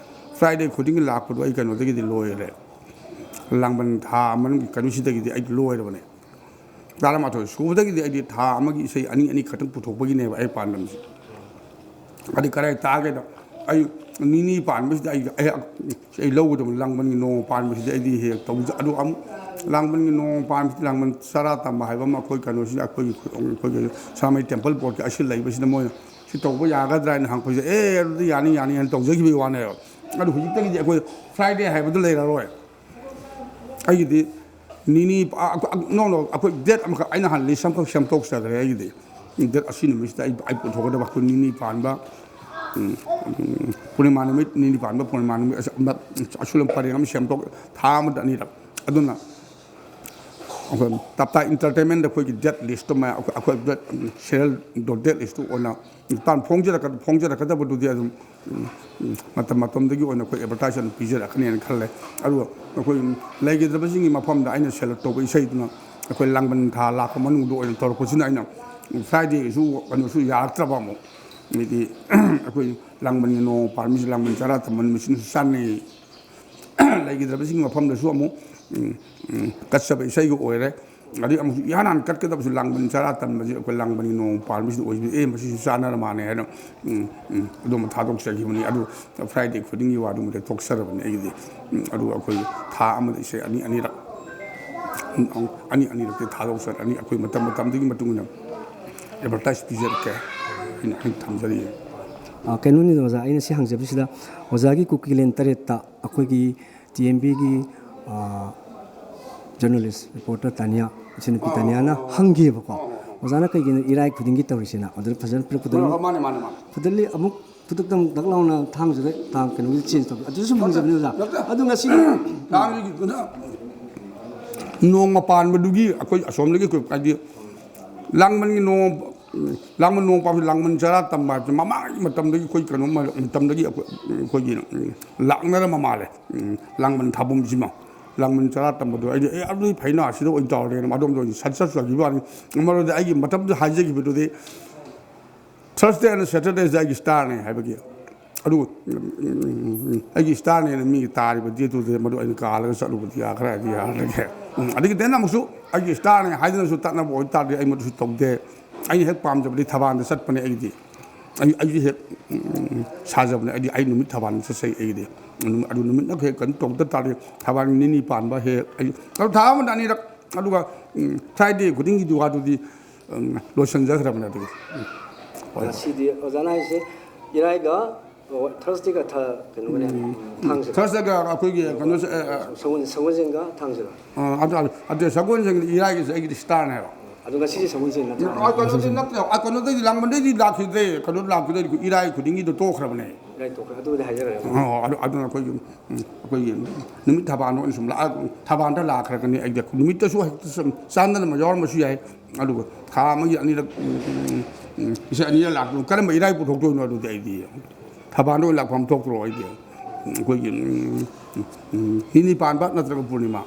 Friday ꯈꯨꯗꯤꯡꯒꯤ ꯂꯥꯛꯄꯗꯣ ꯑꯩ ꯀꯩꯅꯣꯗꯒꯤꯗꯤ ꯂꯣꯏꯔꯦ꯫ ꯂꯥꯡꯕꯟ ꯊꯥ ꯑꯃꯒꯤ ꯀꯩꯅꯣꯁꯤꯗꯒꯤꯗꯤ ꯑꯩ ꯂꯣꯏꯔꯕꯅꯦ꯫ ꯇꯔꯥꯃꯥꯊꯣꯏ ꯁꯨꯕꯗꯒꯤꯗꯤ ꯑꯩꯗꯤ ꯊꯥ ꯑꯃꯒꯤ ꯏꯁꯩ ꯑꯅꯤ ꯑꯅꯤ ꯈꯛꯇꯪ ꯄꯨꯊꯣꯛꯄꯒꯤꯅꯦꯕ ꯑꯩ ꯄꯥꯟꯗꯝꯁꯦ꯫ ꯑꯗꯨ ꯀꯗꯥꯏ ꯇꯥꯒꯦꯗ, ꯑꯩ ꯅꯤꯅꯤ ꯄꯥꯟꯕꯁꯤꯗ ꯑꯩ, ꯑꯩ, ꯑꯩ ꯂꯧꯒꯗꯕ ꯂꯥꯡꯕꯟꯒꯤ ꯅꯣꯡꯃ ꯄꯥꯟꯕꯁꯤꯗꯤ ꯑꯩꯗꯤ ꯍꯦꯛ ꯇꯧꯖ-, ꯑꯗꯨ ꯑꯃꯨꯛ ꯂꯥꯡꯕꯟꯒꯤ ꯅꯣꯡꯃ ꯄꯥꯟꯕꯁꯤꯗꯤ ꯂꯥꯡꯕꯟ ꯆꯔꯥ ꯇꯝꯕ ꯍꯥꯏꯕ ꯑꯃ ꯑꯩꯈꯣꯏ ꯀꯩꯅꯣꯁꯤꯗ ꯑꯩꯈꯣꯏꯒꯤ, ꯑꯩꯈꯣꯏꯒꯤ ꯁꯅꯥꯃꯍꯤ temple boardꯀꯤ ꯑꯁꯤ ꯂꯩꯕꯁꯤꯗ ꯃꯣꯏꯅ "ꯁꯤ ꯇꯧꯕ ꯌꯥꯒꯗ꯭ꯔꯥ?" ꯍꯥꯏꯅ ꯍꯪꯉꯛꯄꯁꯦ, "ꯑꯦ, ꯑꯗꯨꯗꯤ ꯌꯥꯅꯤ, ꯌꯥꯅꯤ" ꯍꯥꯏꯅ ꯇꯧꯖꯈꯤꯕꯒꯤ ꯋꯥꯅꯦꯕ꯫ ꯑꯗꯨ ꯍꯧꯖꯤꯛꯇꯒꯤꯗꯤ ꯑꯩꯈꯣꯏ Friday ꯍꯥꯏꯕꯗꯨ ꯂꯩꯔꯔꯣꯏ꯫ ꯑꯩꯒꯤꯗꯤ ꯅꯤꯅꯤ, ꯑ, ꯑ, no, no, ꯑꯩꯈꯣꯏ date ꯑꯃꯈꯛ, ꯑꯩꯅ ꯍꯥꯟꯅ list ꯑꯃꯈꯛ ꯁꯦꯝꯗꯣꯛꯆꯈ꯭ꯔꯦ ꯑꯩꯒꯤꯗꯤ꯫ Date ꯑꯁꯤ ꯅꯨꯃꯤꯠꯁꯤꯗ ꯑꯩ, ꯑꯩ ꯄꯨꯊꯣꯛꯀꯗꯕ ꯑꯩꯈꯣꯏ ꯅꯤꯅꯤ ꯄꯥꯟꯕ, ꯎꯝ, ꯎꯝ, ꯄꯨꯔꯅꯤꯃꯥ ꯅꯨꯃꯤꯠ, ꯅꯤꯅꯤ ꯄꯥꯟꯕ ꯄꯨꯔꯅꯤꯃꯥ ꯅꯨꯃꯤꯠ, ꯑꯁ-, ꯑꯃ-, ꯑꯁꯨꯂꯝ ꯄꯔꯦꯡ ꯑꯃ ꯁꯦꯝꯗꯣꯛ, ꯊꯥ ꯑꯃꯗ ꯑꯅꯤꯔꯛ꯫ ꯑꯗꯨꯅ ꯑꯩꯈꯣꯏ ꯇꯞꯇꯥ Entertainment ꯑꯩꯈꯣꯏꯒꯤ date list ꯇꯨꯃ ꯑꯩꯈꯣꯏ, ꯑꯩꯈꯣꯏ date, serial date list two ꯑꯣꯏꯅ ꯇꯥꯟ ꯐꯣꯡꯖꯔꯛꯀ-, ꯐꯣꯡꯖꯔꯛꯀꯗꯕꯗꯨꯗꯤ ꯑꯗꯨꯝ, ꯎꯝ, ꯎꯝ, ꯃꯇꯝ ꯃꯇꯝꯗꯒꯤ ꯑꯣꯏꯅ ꯑꯩꯈꯣꯏ advertise ꯑꯗꯨꯝ ꯄꯤꯖꯔꯛꯀꯅꯤꯅ ꯈꯜꯂꯦ꯫ ꯑꯗꯨꯒ ꯑꯩꯈꯣꯏ ꯂꯩꯈꯤꯗ꯭ꯔꯕꯁꯤꯡꯒꯤ ꯃꯐꯝꯗ ꯑꯩꯅ select ꯇꯧꯕ ꯏꯁꯩꯗꯨꯅ ꯑꯩꯈꯣꯏ ꯂꯥꯡꯕꯟ ꯊꯥ ꯂꯥꯛꯄ ꯃꯅꯨꯡꯗ ꯑꯣꯏꯅ ꯇꯧꯔꯛꯄꯁꯤꯅ ꯑꯩꯅ Friday ꯁꯨ ꯀꯩꯅꯣꯁꯨ ꯌꯥꯔꯛꯇ꯭ꯔꯕ ꯑꯃꯨꯛ꯫ ꯍꯥꯏꯗꯤ ꯑꯩꯈꯣꯏ ꯂꯥꯡꯕꯟꯒꯤ ꯅꯣꯡꯃ ꯄꯥꯟꯕꯁꯤ ꯂꯥꯡꯕꯟ ꯆꯔꯥ ꯇꯝꯕ ꯅꯨꯃꯤꯠꯁꯤꯅꯁꯨ ꯆꯥꯟꯅꯩ꯫ ꯂꯩꯈꯤꯗ꯭ꯔꯕꯁꯤꯡꯒꯤ ꯃꯐꯝꯗꯁꯨ ꯑꯃꯨꯛ, ꯎꯝ, ꯎꯝ, ꯀꯠꯆꯕ ꯏꯁꯩꯒ ꯑꯣꯏꯔꯦ꯫ ꯑꯗꯩ ꯑꯃꯨꯛꯁꯨ ꯏꯍꯥꯟ ꯍꯥꯟꯅ ꯀꯠꯀꯗꯕꯁꯨ ꯂꯥꯡꯕꯟ ꯆꯔꯥ ꯇꯝꯕꯁꯤ ꯑꯩꯈꯣꯏ ꯂꯥꯡꯕꯟꯒꯤ ꯅꯣꯡꯃ ꯄꯥꯟꯕꯁꯤꯗ ꯑꯣꯏꯕꯅꯤ꯫ "ꯑꯦ, ꯃꯁꯤꯁꯨ ꯆꯥꯟꯅꯔ ꯃꯥꯜꯂꯦ" ꯍꯥꯏꯅ, ꯎꯝ, ꯎꯝ, ꯑꯗꯨꯝ ꯊꯥꯗꯣꯛꯆꯈꯤꯕꯅꯤ꯫ ꯑꯗꯨ Friday ꯈꯨꯗꯤꯡꯒꯤ ꯋꯥꯗꯨꯃꯗꯤ ꯊꯣꯛꯆꯔꯕꯅꯤ ꯑꯩꯒꯤꯗꯤ꯫ ꯎꯝ, ꯑꯗꯨꯒ ꯑꯩꯈꯣꯏ ꯊꯥ ꯑꯃꯗ ꯏꯁꯩ ꯑꯅꯤ ꯑꯅꯤꯔꯛ, ꯎꯝ, ꯑꯅꯤ ꯑꯅꯤꯔꯛꯇꯤ ꯊꯥꯗꯣꯛꯆꯔꯅꯤ꯫ ꯑꯩꯈꯣꯏ ꯃꯇꯝ ꯃꯇꯝꯗꯨꯒꯤ ꯃꯇꯨꯡ ꯏꯟꯅ advertise ꯄꯤꯖꯔꯛꯀꯦ ꯍꯥꯏꯅ ꯑꯩ ꯊꯝꯖꯔꯤ꯫ ꯑ, ꯀꯩꯅꯣꯅꯤꯗ ꯑꯣꯖꯥ, ꯑꯩꯅ ꯁꯤ ꯍꯪꯖꯕꯁꯤꯗ ꯑꯣꯖꯥꯒꯤ ꯀꯨꯀꯤꯂꯦꯟ ꯇꯔꯦꯠꯇ ꯑꯩꯈꯣꯏꯒꯤ T M Bꯒꯤ, ꯑ, journalist reporter ꯇꯥꯅꯤꯌꯥ, ꯏꯆꯟꯅꯨꯄꯤ ꯇꯥꯅꯤꯌꯥꯅ ꯍꯪꯈꯤꯕꯀꯣ, "ꯑꯣꯖꯥꯅ ꯀꯩꯒꯤꯅꯣ ꯏꯔꯥꯏ ꯈꯨꯗꯤꯡꯒꯤ ꯇꯧꯔꯤꯁꯤꯅ?" ꯑꯗꯨꯗ ꯐꯖꯅ ꯄꯤꯔꯛꯄꯗ ꯑꯗꯨꯝ, ꯑꯣ, ꯃꯥꯅꯦ, ꯃꯥꯅꯦ, ꯃꯥꯅꯦ꯫ ꯐꯖꯅ ꯑꯃꯨꯛ ꯈꯨꯗꯛꯇ ꯑꯃꯨꯛ ꯗꯛ ꯂꯥꯎꯅ ꯊꯥꯡꯁꯤꯗ ꯇꯥꯡ ꯀꯩꯅꯣꯒꯤ change ꯇꯧꯕ꯫ ꯑꯗꯨꯁꯨ ꯍꯪꯖꯕꯅꯤ ꯑꯣꯖꯥ꯫ ꯅꯠꯇꯦ꯫ ꯑꯗꯨ ꯉꯁꯤ ꯊꯥꯡꯒꯤꯗꯨꯅ ꯅꯣꯡꯃ ꯄꯥꯟꯕꯗꯨꯒꯤ ꯑꯩꯈꯣꯏ ꯑꯁꯣꯝꯗꯒꯤ ꯑꯩꯈꯣꯏ ꯍꯥꯏꯗꯤ ꯂꯥꯡꯕꯟꯒꯤ ꯅꯣꯡ, ꯂꯥꯡꯕꯟ ꯅꯣꯡ ꯄꯥꯟꯕ, ꯂꯥꯡꯕꯟ ꯆꯔꯥ ꯇꯝꯕ ꯍꯥꯏꯕꯁꯦ ꯃꯃꯥꯡꯒꯤ ꯃꯇꯝꯗꯒꯤ ꯑꯩꯈꯣꯏ ꯀꯩꯅꯣ ꯃꯇꯝꯗꯒꯤ ꯑꯩꯈꯣꯏ, ꯑꯩꯈꯣꯏꯒꯤ ꯂꯥꯛꯅꯔꯝꯕ ꯃꯥꯜꯂꯦ꯫ ꯂꯥꯡꯕꯟ ꯊꯥꯕꯨꯝꯁꯤꯃ, ꯂꯥꯡꯕꯟ ꯆꯔꯥ ꯇꯝꯕꯗꯣ ꯑꯩꯗꯤ, "ꯑꯦ, ꯑꯗꯨꯗꯤ ꯐꯩꯅ, ꯁꯤꯗ ꯑꯣꯏꯅ ꯇꯧꯔꯒꯦꯅ" ꯑꯗꯣꯝꯗ ꯑꯣꯏꯅ ꯁꯠ ꯆꯠꯆꯈꯤꯕ ꯋꯥꯅꯤ꯫ ꯃꯔꯨꯗꯤ ꯑꯩꯒꯤ ꯃꯇꯝꯗꯨꯗ ꯍꯥꯏꯖꯈꯤꯕꯗꯨꯗꯤ Thursday and Saturday ꯁꯦ ꯑꯩꯒꯤ starꯅꯦ ꯍꯥꯏꯕꯒꯤ꯫ ꯑꯗꯨ, ꯎꯝ, ꯎꯝ, ꯎꯝ, ꯎꯝ, ꯑꯩꯒꯤ starꯅꯦꯅ ꯃꯤꯒꯤ ꯇꯥꯔꯤꯕ dateꯇꯨꯗ ꯃꯗꯨ ꯑꯩꯅ ꯀꯥꯜꯂꯒ ꯆꯠꯂꯨꯕꯗꯤ ꯌꯥꯈ꯭ꯔꯦ, ꯍꯥꯏꯗꯤ ꯌꯥꯔꯒꯦ꯫ ꯎꯝ, ꯑꯗꯒꯤ then ꯑꯃꯨꯛꯁꯨ ꯑꯩꯒꯤ starꯅꯦ ꯍꯥꯏꯗꯨꯅꯁꯨ ꯇꯠꯅꯕ ꯑꯣꯏꯇꯥꯔꯗꯤ ꯑꯩ ꯃꯗꯨꯁꯨ ꯇꯧꯗꯦ꯫ ꯑꯩꯅ ꯍꯦꯛ ꯄꯥꯝꯖꯕꯗꯤ ꯊꯧꯕꯥꯜꯗ ꯆꯠꯄꯅꯦ ꯑꯩꯒꯤꯗꯤ꯫ ꯑꯩ, ꯑꯩꯁꯨ ꯍꯦꯛ, ꯎꯝ, ꯁꯥꯖꯕꯅꯦ꯫ ꯑꯩꯗꯤ ꯑꯩ ꯅꯨꯃꯤꯠ ꯊꯧꯕꯥꯜꯗ ꯆꯠꯆꯩ ꯑꯩꯒꯤꯗꯤ꯫ ꯎꯝ, ꯑꯗꯨ ꯅꯨꯃꯤꯠꯅ ꯍꯦꯛ ꯀꯩꯅꯣ ꯇꯧꯗ ꯇꯥꯔꯗꯤ ꯊꯧꯕꯥꯜ ꯅꯤꯅꯤ ꯄꯥꯟꯕ ꯍꯦꯛ ꯑꯩ, ꯑꯗꯨ ꯊꯥ ꯑꯃꯗ ꯑꯅꯤꯔꯛ, ꯑꯗꯨꯒ, ꯎꯝ, Friday ꯈꯨꯗꯤꯡꯒꯤꯗꯤ ꯋꯥꯗꯨꯗꯤ, ꯎꯝ, ꯂꯣꯏꯁꯤꯟꯖꯈ꯭ꯔꯕꯅꯦ ꯑꯗꯨꯒꯤ꯫ ꯎꯝ, ꯍꯣꯏ, ꯍꯣꯏ꯫ ꯉꯁꯤꯗꯤ ꯑꯣꯖꯥꯅ ꯍꯥꯏꯁꯦ ꯏꯔꯥꯏꯒ ꯊꯔꯁꯗꯦꯒ ꯊ ꯀꯩꯅꯣꯒꯅꯦ, ꯊꯥꯡꯖꯒ꯫ ꯊꯔꯁꯗꯦꯒ ꯑꯩꯈꯣꯏꯒꯤ ꯀꯩꯅꯣꯁꯦ, ꯑ, ꯑ, ꯁꯒꯣꯜ ꯁꯒꯣꯜꯁꯦꯟꯒ ꯊꯥꯡꯖꯒ꯫ ꯑ, ꯑꯗꯨ ꯑꯗꯨ ꯁꯒꯣꯜꯁꯦꯟꯒꯤ ꯏꯔꯥꯏꯒꯤꯁꯦ ꯑꯩꯒꯤꯗꯤ ꯁ꯭ꯇꯥꯔꯅꯦꯕ꯫ ꯑꯗꯣ ꯉꯁꯤꯁꯦ ꯁꯒꯣꯜꯁꯦꯟ ꯅꯠꯇ꯭ꯔꯥ? ꯑ, ꯀꯩꯅꯣꯗꯤ ꯅꯠꯇ꯭ꯔꯦ, ꯑ, ꯀꯩꯅꯣꯗꯒꯤ ꯂꯥꯡꯕꯟꯗꯩꯗꯤ ꯂꯥꯛꯈꯤꯗ꯭ꯔꯦ, ꯀꯩꯅꯣ ꯂꯥꯛꯈꯤꯗ꯭ꯔꯦ, ꯏꯔꯥꯏ ꯈꯨꯗꯤꯡꯒꯤꯗꯣ ꯇꯣꯛꯈ꯭ꯔꯕꯅꯦ꯫ ꯏꯔꯥꯏ ꯇꯣꯛꯈ꯭ꯔꯦ꯫ ꯑꯗꯨꯕꯨꯗꯤ ꯍꯥꯏꯖꯔꯒꯦ꯫ ꯑꯣ, ꯑꯗꯨ ꯑꯗꯨꯅ ꯑꯩꯈꯣꯏꯒꯤ, ꯎꯝ, ꯑꯩꯈꯣꯏꯒꯤ ꯅꯨꯃꯤꯠ ꯊꯕꯥꯟꯗ ꯑꯣꯏꯅ ꯁꯨꯝ ꯂꯥꯛꯑ, ꯊꯕꯥꯟꯗ ꯂꯥꯛꯈ꯭ꯔꯒꯅꯤ꯫ ꯑꯩꯗꯤ ꯅꯨꯃꯤꯠꯇꯁꯨ ꯍꯦꯛꯇ ꯁꯨꯝ ꯆꯥꯟꯅꯗꯅ ꯌꯥꯎꯔꯝꯕꯁꯨ ꯌꯥꯏ꯫ ꯑꯗꯨꯒ ꯊꯥ ꯑꯃꯒꯤ ꯑꯅꯤꯔꯛ, ꯎꯝ, ꯎꯝ, ꯏꯁꯩ ꯑꯅꯤꯔꯛ ꯂꯥꯛꯄꯗꯣ ꯀꯔꯝꯕ ꯏꯔꯥꯏ ꯄꯨꯊꯣꯛꯇꯣꯏꯅꯣ? ꯑꯗꯨꯗꯤ ꯑꯩꯗꯤ ꯊꯕꯥꯟꯗ ꯑꯣꯏꯅ ꯂꯥꯛꯐꯝ ꯊꯣꯛꯇ꯭ꯔꯣ? ꯑꯩꯗꯤ, ꯎꯝ, ꯑꯩꯈꯣꯏꯒꯤ, ꯎꯝ, ꯎꯝ, ꯅꯤꯅꯤ ꯄꯥꯟꯕ ꯅꯠꯇ꯭ꯔꯒ ꯄꯨꯔꯅꯤꯃꯥ,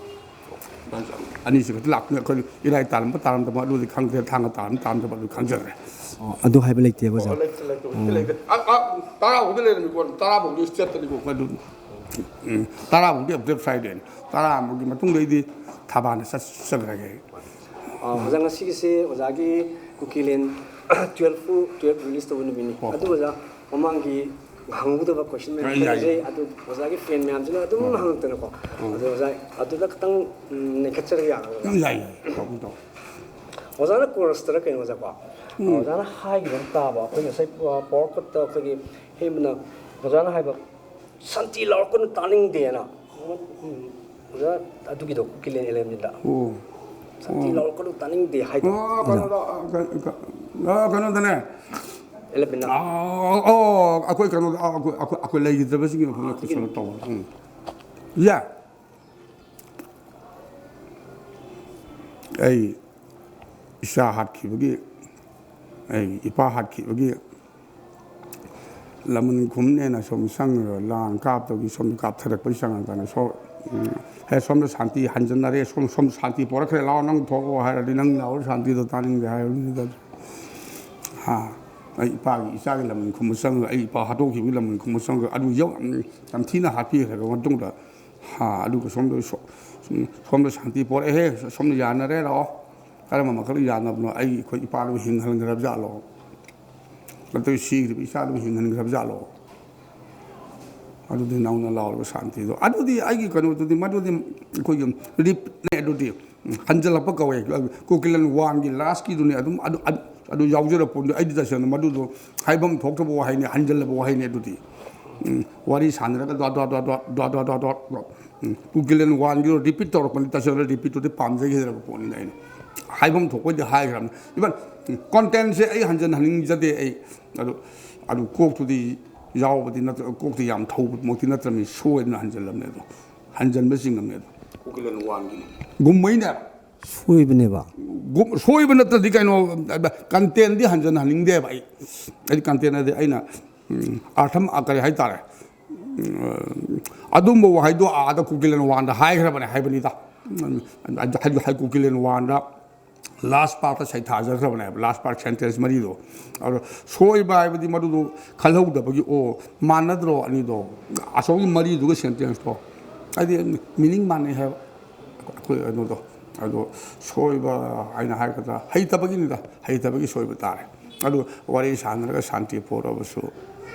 ꯑꯅꯤꯁꯤ ꯈꯛꯇ ꯂꯥꯛꯄꯅꯤ꯫ ꯑꯩꯈꯣꯏ ꯏꯔꯥꯏ ꯇꯥꯔꯝꯕ ꯇꯥꯔꯝꯗꯕ ꯑꯗꯨꯗꯤ ꯈꯪꯗ꯭ꯔꯦ, ꯊꯥꯡꯒ ꯇꯥꯔꯝꯕ ꯇꯥꯔꯝꯗꯕ ꯑꯗꯨ ꯈꯪꯖꯗ꯭ꯔꯦ꯫ ꯑꯣ, ꯑꯗꯨ ꯍꯥꯏꯕ ꯂꯩꯇꯦꯕ ꯑꯣꯖꯥ꯫ ꯂꯩꯇꯦ, ꯂꯩꯇꯦ, ꯍꯧꯖꯤꯛꯇꯤ ꯂꯩꯇꯦ꯫ ꯑ, ꯑ, ꯇꯔꯥ ꯐꯥꯎꯗꯤ ꯂꯩꯔꯝꯃꯤꯀꯣ, ꯇꯔꯥ ꯐꯥꯎꯗꯤ ꯏꯁꯇꯦꯠꯇꯅꯤꯀꯣ ꯑꯩꯈꯣꯏ ꯑꯗꯨꯝ꯫ ꯎꯝ, ꯇꯔꯥ ꯐꯥꯎꯗꯤ ꯑꯦꯕ꯭ꯔꯦꯞ ꯐ꯭ꯔꯥꯏꯗꯦꯅꯤ꯫ ꯇꯔꯥ ꯑꯃꯒꯤ ꯃꯇꯨꯡꯗꯩꯗꯤ ꯊꯕꯥꯟꯗ ꯆꯠꯆꯈ꯭ꯔꯒꯦ ꯑꯩ꯫ ꯑꯣꯖꯥ, ꯉꯁꯤꯒꯤꯁꯦ ꯑꯣꯖꯥꯒꯤ ꯀꯨꯀꯤꯂꯦꯟ ꯇꯨꯌꯦꯜꯐ ꯇꯨꯌꯦꯜꯐ ꯔꯤꯂꯤꯁ ꯇꯧꯕ ꯅꯨꯃꯤꯠꯅꯤ꯫ ꯍꯣꯏ, ꯍꯣꯏ꯫ ꯑꯗꯨ ꯑꯣꯖꯥ, ꯃꯃꯥꯡꯒꯤ ꯍꯪꯍꯧꯗꯕ ꯀꯣꯏꯁꯟ ꯃꯌꯥꯝ ꯌꯥꯏ, ꯌꯥꯏ꯫ ꯂꯩꯖꯩ꯫ ꯑꯗꯨ ꯑꯣꯖꯥꯒꯤ ꯐꯦꯟ ꯃꯌꯥꯝꯁꯤꯅ ꯑꯗꯨꯝ ꯍꯪꯉꯛꯇꯅꯀꯣ꯫ ꯑꯗꯣ ꯑꯣꯖꯥ, ꯑꯗꯨꯗ ꯈꯤꯇꯪ, ꯎꯝ, ꯅꯩꯈꯠꯆꯔꯒ ꯌꯥꯒꯗ꯭ꯔꯥ? ꯑꯗꯨꯝ ꯌꯥꯏ, ꯌꯥꯏ, ꯇꯧꯕ ꯇꯧ꯫ ꯑꯣꯖꯥꯅ ꯀꯣꯔꯁꯇꯔ ꯀꯩꯅꯣ ꯑꯣꯖꯥꯀꯣ? ꯑꯣꯖꯥꯅ ꯍꯥꯏꯈꯤꯕ ꯑꯃ ꯇꯥꯕ, ꯑꯩꯈꯣꯏ ꯉꯁꯥꯏ ꯄꯥꯋꯔ ꯀꯠꯇ ꯑꯩꯈꯣꯏꯒꯤ ꯍꯦꯟꯕꯅ ꯑꯣꯖꯥꯅ ꯍꯥꯏꯕ, "ꯁꯥꯟꯇꯤ ꯂꯥꯎꯔꯛꯀꯅꯨ, ꯇꯥꯅꯤꯡꯗꯦꯅ"꯫ ꯎꯝ, ꯑꯣꯖꯥ, ꯑꯗꯨꯒꯤꯗꯣ ꯀꯨꯀꯤꯂꯦꯟ ꯑꯦꯂꯦꯝꯅꯤꯗ꯫ ꯑꯣ꯫ "ꯁꯥꯟꯇꯤ ꯂꯥꯎꯔꯛꯀꯅꯨ, ꯇꯥꯅꯤꯡꯗꯦ" ꯍꯥꯏꯗꯣ꯫ ꯑꯣ, ꯀꯩꯅꯣꯗ, ꯑ, ꯀ-, ꯀ-, ꯑ, ꯀꯩꯅꯣꯗꯅꯦ꯫ ꯑꯦꯂꯦꯝꯅ꯫ ꯑ, ꯑꯣ, ꯑꯩꯈꯣꯏ ꯀꯩꯅꯣꯗ, ꯑ, ꯑꯩꯈꯣꯏ, ꯑꯩꯈꯣꯏ, ꯑꯩꯈꯣꯏ ꯂꯩꯈꯤꯗ꯭ꯔꯕꯁꯤꯡꯒꯤ ꯃꯐꯝꯗ ꯑꯩꯈꯣꯏ ꯀꯩꯅꯣ ꯇꯧꯕ꯫ ꯎꯝ꯫ ꯌꯥ꯫ ꯑꯩ ꯏꯆꯥ ꯍꯥꯠꯈꯤꯕꯒꯤ, ꯑꯩ ꯏꯄꯥ ꯍꯥꯠꯈꯤꯕꯒꯤ ꯂꯃꯟ ꯈꯨꯝꯅꯦꯅ ꯁꯨꯝ ꯆꯪꯉꯒ ꯂꯥꯡ ꯀꯥꯞꯇꯒꯤ ꯁꯣꯝꯗ ꯀꯥꯞꯊꯔꯛꯄꯒꯤ ꯆꯪꯉꯀꯥꯟꯗ ꯁꯣ-, ꯎꯝ, "ꯍꯦ, ꯁꯣꯝꯗ ꯁꯥꯟꯇꯤ ꯍꯟꯖꯟꯅꯔꯦ, ꯁꯣꯝ, ꯁꯣꯝ ꯁꯥꯟꯇꯤ ꯄꯣꯔꯛꯈ꯭ꯔꯦ, ꯂꯥꯛꯑꯣ, ꯅꯪ ꯊꯣꯛꯂꯛꯑꯣ" ꯍꯥꯏꯔꯗꯤ, "ꯅꯪ ꯂꯥꯛꯑꯣ, ꯁꯥꯟꯇꯤꯗꯣ ꯇꯥꯅꯤꯡꯗꯦ" ꯍꯥꯏꯕꯅꯤꯗ꯫ ꯍꯥ? ꯑꯩ ꯏꯄꯥꯒꯤ, ꯏꯆꯥꯒꯤ ꯂꯃꯟ ꯈꯨꯝꯕ ꯆꯪꯉꯒ, ꯑꯩ ꯏꯄꯥ ꯍꯥꯠꯇꯣꯛꯈꯤꯕꯒꯤ ꯂꯃꯟ ꯈꯨꯝꯕ ꯆꯪꯉꯒ, ꯑꯗꯨ ꯌꯧ-, ꯌꯥꯝ ꯊꯤꯅ ꯍꯥꯠꯄꯤꯈ꯭ꯔꯕ ꯃꯇꯨꯡꯗ, ꯍꯥ, ꯑꯗꯨꯒ ꯁꯣꯝꯗ ꯁꯣ-, ꯁꯣꯝꯗ ꯁꯥꯟꯇꯤ ꯄꯣꯔꯛꯑꯦꯍꯦ, ꯁꯣꯝꯗ ꯌꯥꯅꯔꯦ, ꯂꯥꯛꯑꯣ꯫ ꯀꯔꯝꯕ ꯃꯈꯜꯒꯤ ꯌꯥꯅꯕꯅꯣ? ꯑꯩꯒꯤ ꯑꯩꯈꯣꯏ ꯏꯄꯥꯗꯨ ꯍꯤꯡꯍꯟꯈ꯭ꯔꯕ ꯖꯥꯠꯂꯣ? ꯅꯠꯇ꯭ꯔꯒ ꯁꯤꯈ꯭ꯔꯤꯕ ꯏꯆꯥꯗꯨ ꯍꯤꯡꯍꯟꯈ꯭ꯔꯕ ꯖꯥꯠꯂꯣ? ꯑꯗꯨꯗꯤ ꯅꯧꯅ ꯂꯥꯎꯔꯕ ꯁꯥꯟꯇꯤꯗꯣ꯫ ꯑꯗꯨꯗꯤ ꯑꯩꯒꯤ ꯀꯩꯅꯣꯗꯨꯗꯤ, ꯃꯗꯨꯗꯤ ꯑꯩꯈꯣꯏꯒꯤ ꯔꯤꯞꯅꯦ, ꯑꯗꯨꯗꯤ ꯍꯟꯖꯜꯂꯛꯄ ꯀꯧꯋꯦ꯫ ꯀꯨꯀꯤꯂꯟ ꯋꯥꯟꯒꯤ ꯂꯥꯁꯀꯤꯗꯨꯅꯦ꯫ ꯑꯗꯨꯝ ꯑꯗꯨ, ꯑꯗꯨ, ꯑꯗꯨ ꯌꯥꯎꯖꯔꯛꯄ ꯄꯣꯠꯅꯤ꯫ ꯑꯩꯗꯤ ꯇꯁꯦꯡꯅ ꯃꯗꯨꯗꯣ ꯍꯥꯏꯐꯝ ꯊꯣꯛꯇꯕ ꯋꯥꯍꯩꯅꯤ, ꯍꯟꯖꯜꯂꯕ ꯋꯥꯍꯩꯅꯤ꯫ ꯑꯗꯨꯗꯤ ꯎꯝ, ꯋꯥꯔꯤ ꯁꯥꯟꯅꯔꯒ ꯗ꯭ꯋꯥ ꯗ꯭ꯋꯥ ꯗ꯭ꯋꯥ ꯗ꯭ꯋꯥ ꯗ꯭ꯋꯥ ꯗ꯭ꯋꯥ ꯗ꯭ꯋꯥ ꯗ꯭ꯋꯥ ꯗ꯭ꯋꯥ ꯎꯝ, ꯀꯨꯀꯤꯂꯦꯟ ꯋꯥꯟꯒꯤꯗꯣ ꯔꯤꯄꯤꯠ ꯇꯧꯔꯛꯄꯅꯤ꯫ ꯇꯁꯦꯡꯅ ꯔꯤꯄꯤꯠꯇꯨꯗꯤ ꯄꯥꯝꯖꯈꯤꯗ꯭ꯔꯕ ꯄꯣꯠꯅꯤꯅ ꯑꯩꯅ ꯍꯥꯏꯐꯝ ꯊꯣꯛꯄꯩꯗꯤ ꯍꯥꯏꯈ꯭ꯔꯕꯅꯤ꯫ ꯏꯚꯟ ꯀꯣꯟꯇꯦꯟꯁꯦ ꯑꯩ ꯍꯟꯖꯟꯍꯟꯅꯤꯡꯖꯗꯦ꯫ ꯑꯩ ꯑꯗꯨ ꯑꯗꯨ ꯀꯣꯛꯇꯨꯗꯤ ꯌꯥꯎꯕꯗꯤ ꯅꯠꯇ꯭ꯔ, ꯀꯣꯛꯇꯤ ꯌꯥꯝ ꯊꯧꯕꯃꯛꯇꯤ ꯅꯠꯇ꯭ꯔꯕꯅꯤ꯫ ꯁꯣꯏꯗꯅ ꯍꯟꯖꯜꯂꯝꯅꯦ ꯑꯗꯣ, ꯍꯟꯖꯟꯕ ꯆꯤꯡꯉꯝꯅꯦ ꯑꯗꯣ꯫ ꯀꯨꯀꯤꯂꯦꯟ ꯋꯥꯟꯒꯤꯅꯤ꯫ ꯒꯨꯝꯃꯩꯅꯦ꯫ ꯁꯣꯏꯕꯅꯦꯕ꯫ ꯒꯨꯝ-, ꯁꯣꯏꯕ ꯅꯠꯇ꯭ꯔꯗꯤ ꯀꯩꯅꯣ, ꯀꯟꯇꯦꯟꯗꯤ ꯍꯟꯖꯟꯍꯟꯅꯤꯡꯗꯦꯕ ꯑꯩ꯫ ꯑꯩꯗꯤ ꯀꯟꯇꯦꯟ ꯍꯥꯏꯗꯤ ꯑꯩꯅ, ꯎꯝ, ꯑꯥꯔꯊꯝ, ꯑ, ꯀꯔꯤ ꯍꯥꯏꯇꯥꯔꯦ? ꯎꯝ, ꯑꯗꯨꯝꯕ ꯋꯥꯍꯩꯗꯣ ꯑꯥꯗ ꯀꯨꯀꯤꯂꯦꯟ ꯋꯥꯟꯗ ꯍꯥꯏꯈ꯭ꯔꯕꯅꯦ ꯍꯥꯏꯕꯅꯤꯗ꯫ ꯎꯝ, ꯍꯥꯏꯗꯤ, ꯍꯥꯏꯗꯤ ꯀꯨꯀꯤꯂꯦꯟ ꯋꯥꯟꯗ ꯂꯥꯁ ꯄꯥꯔꯠꯇ ꯁꯩꯊꯥꯖꯈ꯭ꯔꯕꯅꯦꯕ, ꯂꯥꯁ ꯄꯥꯔꯠ ꯁꯦꯟꯇꯦꯟꯁ ꯃꯔꯤꯗꯣ꯫ ꯑꯗꯣ ꯁꯣꯏꯕ ꯍꯥꯏꯕꯗꯤ ꯃꯗꯨꯗꯣ ꯈꯜꯍꯧꯗꯕꯒꯤ, "ꯑꯣ, ꯃꯥꯟꯅꯗ꯭ꯔꯣ ꯑꯅꯤꯗꯣ?" ꯑꯁꯣꯝꯒꯤ ꯃꯔꯤꯗꯨꯒ ꯁꯦꯟꯇꯦꯟꯁꯇꯣ ꯍꯥꯏꯗꯤ ꯃꯤꯅꯤꯡ ꯃꯥꯟꯅꯩ ꯍꯥꯏꯕ꯫ ꯑꯩꯈꯣꯏ ꯀꯩꯅꯣꯗꯣ, ꯑꯗꯣ ꯁꯣꯏꯕ ꯍꯥꯏꯅ ꯍꯥꯏꯒꯗ꯭ꯔꯥ, ꯍꯩꯇꯕꯒꯤꯅꯤꯗ, ꯍꯩꯇꯕꯒꯤ ꯁꯣꯏꯕ ꯇꯥꯔꯦ꯫ ꯑꯗꯨ ꯋꯥꯔꯤ ꯁꯥꯟꯅꯔꯒ ꯁꯥꯟꯇꯤ ꯄꯨꯔꯛꯑꯕꯁꯨ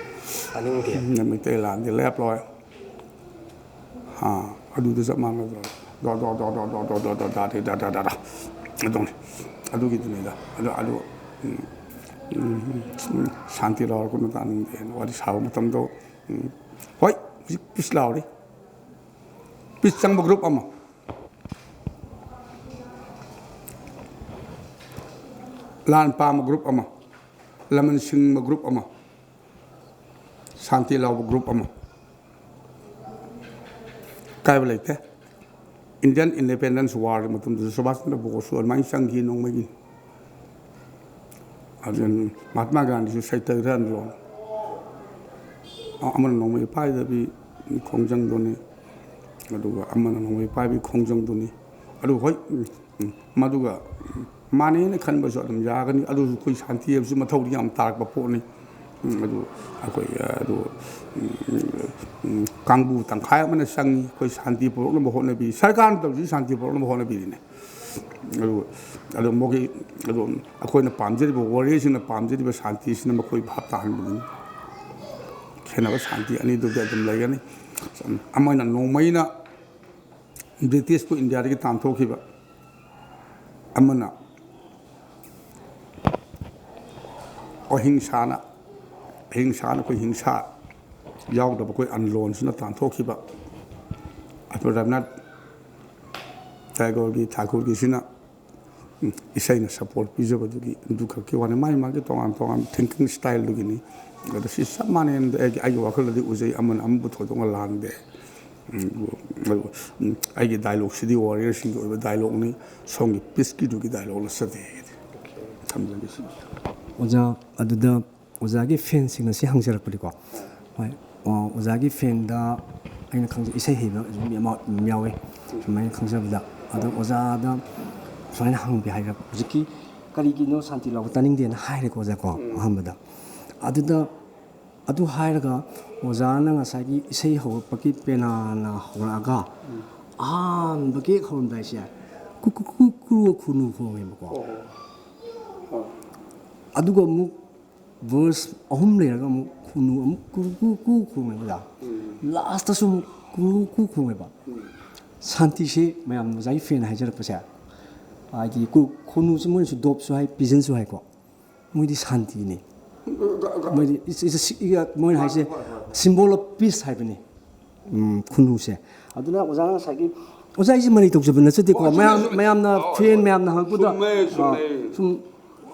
ꯇꯥꯅꯤꯡꯗꯦ꯫ ꯃꯩꯇꯩ ꯂꯥꯟꯗꯤ ꯂꯦꯞꯂꯣꯏ꯫ ꯑꯥ, ꯑꯗꯨꯗ ꯆꯞ ꯃꯥꯟꯅꯗ꯭ꯔꯣ? ꯗꯣ, ꯗꯣ, ꯗꯣ, ꯗꯣ, ꯗꯣ, ꯗꯣ, ꯗꯣ, ꯗꯣ, ꯗꯥ, ꯗꯤ, ꯗꯥ, ꯗꯥ, ꯗꯥ, ꯗꯥ꯫ ꯑꯗꯨꯅꯤ꯫ ꯑꯗꯨꯒꯤꯗꯨꯅꯤꯗ꯫ ꯑꯗꯨ, ꯑꯗꯨ, ꯎꯝ, ꯎꯝ, ꯎꯝ, ꯁꯥꯟꯇꯤ ꯂꯧꯔꯛꯄ ꯃꯇꯥꯡꯗ ꯋꯥꯔꯤ ꯁꯥꯕ ꯃꯇꯝꯗꯣ, ꯎꯝ, ꯍꯣꯏ, ꯍꯧꯖꯤꯛ ꯄꯤꯁ ꯂꯥꯎꯔꯤ꯫ ꯄꯤꯁ ꯆꯪꯕ ꯒ꯭ꯔꯨꯞ ꯑꯃ, ꯂꯥꯟ ꯄꯥꯝꯕ ꯒ꯭ꯔꯨꯞ ꯑꯃ, ꯂꯃꯟ ꯁꯤꯡꯕ ꯒ꯭ꯔꯨꯞ ꯑꯃ, ꯁꯥꯟꯇꯤ ꯂꯥꯎꯕ ꯒ꯭ꯔꯨꯞ ꯑꯃ꯫ ꯀꯥꯏꯕ ꯂꯩꯇꯦ꯫ ꯏꯟꯗꯤꯌꯟ ꯏꯟꯗꯤꯄꯦꯟꯗꯦꯟꯁ ꯋꯥꯔꯒꯤ ꯃꯇꯝꯗꯁꯨ ꯁꯨꯕꯥꯁ ꯆꯟꯗ꯭ꯔ ꯕꯣꯁꯁꯨ ꯑꯗꯨꯃꯥꯏꯅ ꯆꯪꯈꯤ ꯅꯣꯡꯃꯒꯤ꯫ ꯑꯗꯨꯅ ꯃꯍꯥꯇꯃꯥ ꯒꯥꯟꯙꯤꯁꯨ ꯁꯇ꯭ꯌꯒ꯭ꯔꯍ ꯑꯟꯗꯣꯂꯟ꯫ ꯑꯃꯅ ꯅꯣꯡꯃꯩ ꯄꯥꯏꯗꯕꯤ ꯈꯣꯡꯖꯪꯗꯨꯅꯤ, ꯑꯗꯨꯒ ꯑꯃꯅ ꯅꯣꯡꯃꯩ ꯄꯥꯏꯕꯤ ꯈꯣꯡꯖꯪꯗꯨꯅꯤ꯫ ꯑꯗꯨ ꯍꯣꯏ, ꯎꯝ, ꯎꯝ, ꯃꯗꯨꯒ, ꯎꯝ, ꯃꯥꯟꯅꯩꯅ ꯈꯟꯕꯁꯨ ꯑꯗꯨꯝ ꯌꯥꯒꯅꯤ꯫ ꯑꯗꯨꯁꯨ ꯑꯩꯈꯣꯏ ꯁꯥꯟꯇꯤ ꯍꯥꯏꯕꯁꯤ ꯃꯊꯧꯗꯤ ꯌꯥꯝ ꯇꯥꯔꯛꯄ ꯄꯣꯠꯅꯤ꯫ ꯎꯝ, ꯑꯗꯨ ꯑꯩꯈꯣꯏ, ꯑꯗꯨ, ꯎꯝ, ꯎꯝ, ꯀꯥꯡꯕꯨ ꯇꯪꯈꯥꯏ ꯑꯃꯅ ꯆꯪꯉꯤ ꯑꯩꯈꯣꯏ ꯁꯥꯟꯇꯤ ꯄꯨꯔꯛꯅꯕ ꯍꯣꯠꯅꯕꯤ꯫ ꯁꯔꯀꯥꯔꯅ ꯇꯧꯔꯤꯁꯤ ꯁꯥꯟꯇꯤ ꯄꯨꯔꯛꯅꯕ ꯍꯣꯠꯅꯕꯤꯔꯤꯅꯦ꯫ ꯑꯗꯨ, ꯑꯗꯨ ꯃꯈꯣꯏꯒꯤ, ꯑꯗꯨ ꯑꯩꯈꯣꯏꯅ ꯄꯥꯝꯖꯔꯤꯕ ꯋꯥꯔꯤꯌꯔꯁꯤꯡꯅ ꯄꯥꯝꯖꯔꯤꯕ ꯁꯥꯟꯇꯤꯁꯤꯅ ꯃꯈꯣꯏ ꯚꯥꯞ ꯇꯥꯍꯟꯕꯅꯤ꯫ ꯈꯦꯠꯅꯕ ꯁꯥꯟꯇꯤ ꯑꯅꯤꯗꯨꯗꯤ ꯑꯗꯨꯝ ꯂꯩꯒꯅꯤ꯫ ꯑꯃꯅ ꯅꯣꯡꯃꯩꯅ ꯕ꯭ꯔꯤꯇꯤꯁꯄꯨ ꯏꯟꯗꯤꯌꯥꯗꯒꯤ ꯇꯥꯟꯊꯣꯛꯈꯤꯕ, ꯑꯃꯅ ꯑꯍꯤꯡꯁꯥꯅ, ꯑꯍꯤꯡꯁꯥꯅ ꯑꯩꯈꯣꯏ ꯍꯤꯡꯁꯥ ꯌꯥꯎꯗꯕ ꯑꯩꯈꯣꯏ ꯑꯟꯂꯣꯟꯁꯤꯅ ꯇꯥꯟꯊꯣꯛꯈꯤꯕ ꯑꯩꯈꯣꯏ ꯔꯕꯤꯟꯗ꯭ꯔꯅꯥꯊ ꯇꯦꯒꯣꯔꯒꯤ, ꯊꯥꯀꯨꯔꯒꯤꯁꯤꯅ, ꯎꯝ, ꯏꯁꯩꯅ ꯁꯄꯣꯔꯠ ꯄꯤꯖꯕꯗꯨꯒꯤ ꯑꯗꯨ ꯈꯛꯀꯤ ꯋꯥꯅꯤ꯫ ꯃꯥꯒꯤ ꯃꯥꯒꯤ ꯇꯣꯉꯥꯟ ꯇꯣꯉꯥꯟꯕ ꯊꯤꯡꯀꯤꯡ ꯁ꯭ꯇꯥꯏꯜꯗꯨꯒꯤꯅꯤ꯫ ꯑꯗꯣ ꯁꯤ ꯆꯞ ꯃꯥꯟꯅꯩ꯫ ꯑꯩꯒꯤ, ꯑꯩꯒꯤ ꯋꯥꯈꯜꯗꯗꯤ ꯎꯖꯩ, ꯑꯃꯅ ꯑꯃꯕꯨ ꯊꯣꯏꯗꯣꯛꯅ ꯂꯥꯟꯗꯦ꯫ ꯎꯝ, ꯑꯗꯨ, ꯎꯝ, ꯑꯩꯒꯤ ꯗꯥꯏꯂꯣꯛꯁꯤꯗꯤ ꯋꯥꯔꯤꯌꯔꯁꯤꯡꯒꯤ ꯑꯣꯏꯕ ꯗꯥꯏꯂꯣꯛꯅꯤ, ꯁꯣꯝꯒꯤ ꯄꯤꯁꯀꯤꯗꯨꯒꯤ ꯗꯥꯏꯂꯣꯛ ꯅꯠꯆꯗꯦ꯫ ꯊꯝꯖꯒꯦ ꯁꯤꯅꯤ꯫ ꯑꯣꯖꯥ, ꯑꯗꯨꯗ ꯑꯣꯖꯥꯒꯤ ꯐꯦꯟꯁꯤꯡꯅ ꯁꯤ ꯍꯪꯖꯔꯛꯄꯅꯤꯀꯣ꯫ ꯍꯣꯏ꯫ ꯑꯣ, ꯑꯣꯖꯥꯒꯤ ꯐꯦꯟꯗ ꯑꯩꯅ ꯈꯪꯖ ꯏꯁꯩ ꯍꯩꯕ ꯑꯗꯨꯝ ꯑꯃ ꯑꯗꯨꯝ ꯌꯥꯎꯋꯦ, ꯁꯨꯃꯥꯏꯅ ꯈꯪꯖꯕꯗ꯫ ꯑꯗꯣ ꯑꯣꯖꯥꯗ ꯁꯨꯃꯥꯏꯅ ꯍꯪꯒꯦ ꯍꯥꯏꯔꯛꯄ, ꯍꯧꯖꯤꯛꯀꯤ "ꯀꯔꯤꯒꯤꯅꯣ ꯁꯥꯟꯇꯤ ꯂꯥꯎꯕ ꯇꯥꯅꯤꯡꯗꯦꯅ" ꯍꯥꯏꯔꯦꯀꯣ ꯑꯣꯖꯥꯀꯣ ꯑꯍꯥꯟꯕꯗ꯫ ꯑꯗꯨꯗ, ꯑꯗꯨ ꯍꯥꯏꯔꯒ ꯑꯣꯖꯥꯅ ꯉꯁꯥꯏꯒꯤ ꯏꯁꯩ ꯍꯧꯔꯛꯄꯒꯤ ꯄꯦꯅꯥꯅ ꯍꯧꯔꯛꯑꯒ ꯑꯍꯥꯟꯕꯒꯤ ꯍꯦꯛ ꯍꯧꯔꯝꯗꯥꯏꯁꯦ ꯀꯨ ꯀꯨ ꯀꯨ ꯀꯨ ꯈꯨꯅꯨ ꯈꯣꯡꯉꯦꯕꯀꯣ꯫ ꯑꯗꯨꯒ ꯑꯃꯨꯛ ꯚꯔꯁ ꯑꯍꯨꯝ ꯂꯩꯔꯒ ꯑꯃꯨꯛ ꯈꯨꯅꯨ ꯑꯃꯨꯛ ꯀꯨ ꯀꯨ ꯀꯨ ꯈꯣꯡꯉꯦꯕ ꯑꯣꯖꯥ꯫ ꯂꯥꯁꯇꯁꯨ ꯑꯃꯨꯛ ꯀꯨ ꯀꯨ ꯈꯣꯡꯉꯦꯕ꯫ ꯁꯥꯟꯇꯤꯁꯦ ꯃꯌꯥꯝ ꯑꯣꯖꯥꯒꯤ ꯐꯦꯟ ꯍꯥꯏꯖꯔꯛꯄꯁꯦ, ꯍꯥꯏꯗꯤ ꯀꯨ- ꯈꯨꯅꯨꯁꯦ ꯃꯣꯏꯅꯁꯨ ꯗꯣꯞꯁꯨ ꯍꯥꯏ, ꯄꯤꯖꯟꯁꯨ ꯍꯥꯏꯀꯣ꯫ ꯃꯣꯏꯗꯤ ꯁꯥꯟꯇꯤꯅꯤ꯫ ꯃꯣꯏꯗꯤ it's- it's a si- ꯃꯣꯏꯅ ꯍꯥꯏꯁꯦ symbol of peace ꯍꯥꯏꯕꯅꯤ꯫ ꯎꯝ, ꯈꯨꯅꯨꯁꯦ꯫ ꯑꯗꯨꯅ ꯑꯣꯖꯥꯅ ꯉꯁꯥꯏꯒꯤ, ꯑꯣꯖꯥ, ꯑꯩꯁꯦ ꯃꯔꯩ ꯇꯧꯖꯕ ꯅꯠꯆꯗꯦꯀꯣ꯫ ꯑꯣ, ꯆꯨꯝꯃꯦ, ꯃꯌꯥꯝ, ꯆꯨꯝꯃꯦ꯫ ꯃꯌꯥꯝꯅ ꯑꯣ, ꯐꯦꯟ ꯍꯣꯏ꯫ ꯃꯌꯥꯝꯅ ꯍꯪꯉꯛꯄꯗ, ꯆꯨꯝꯃꯦ, ꯑ, ꯆꯨꯝꯃꯦ꯫ ꯁꯨꯝ,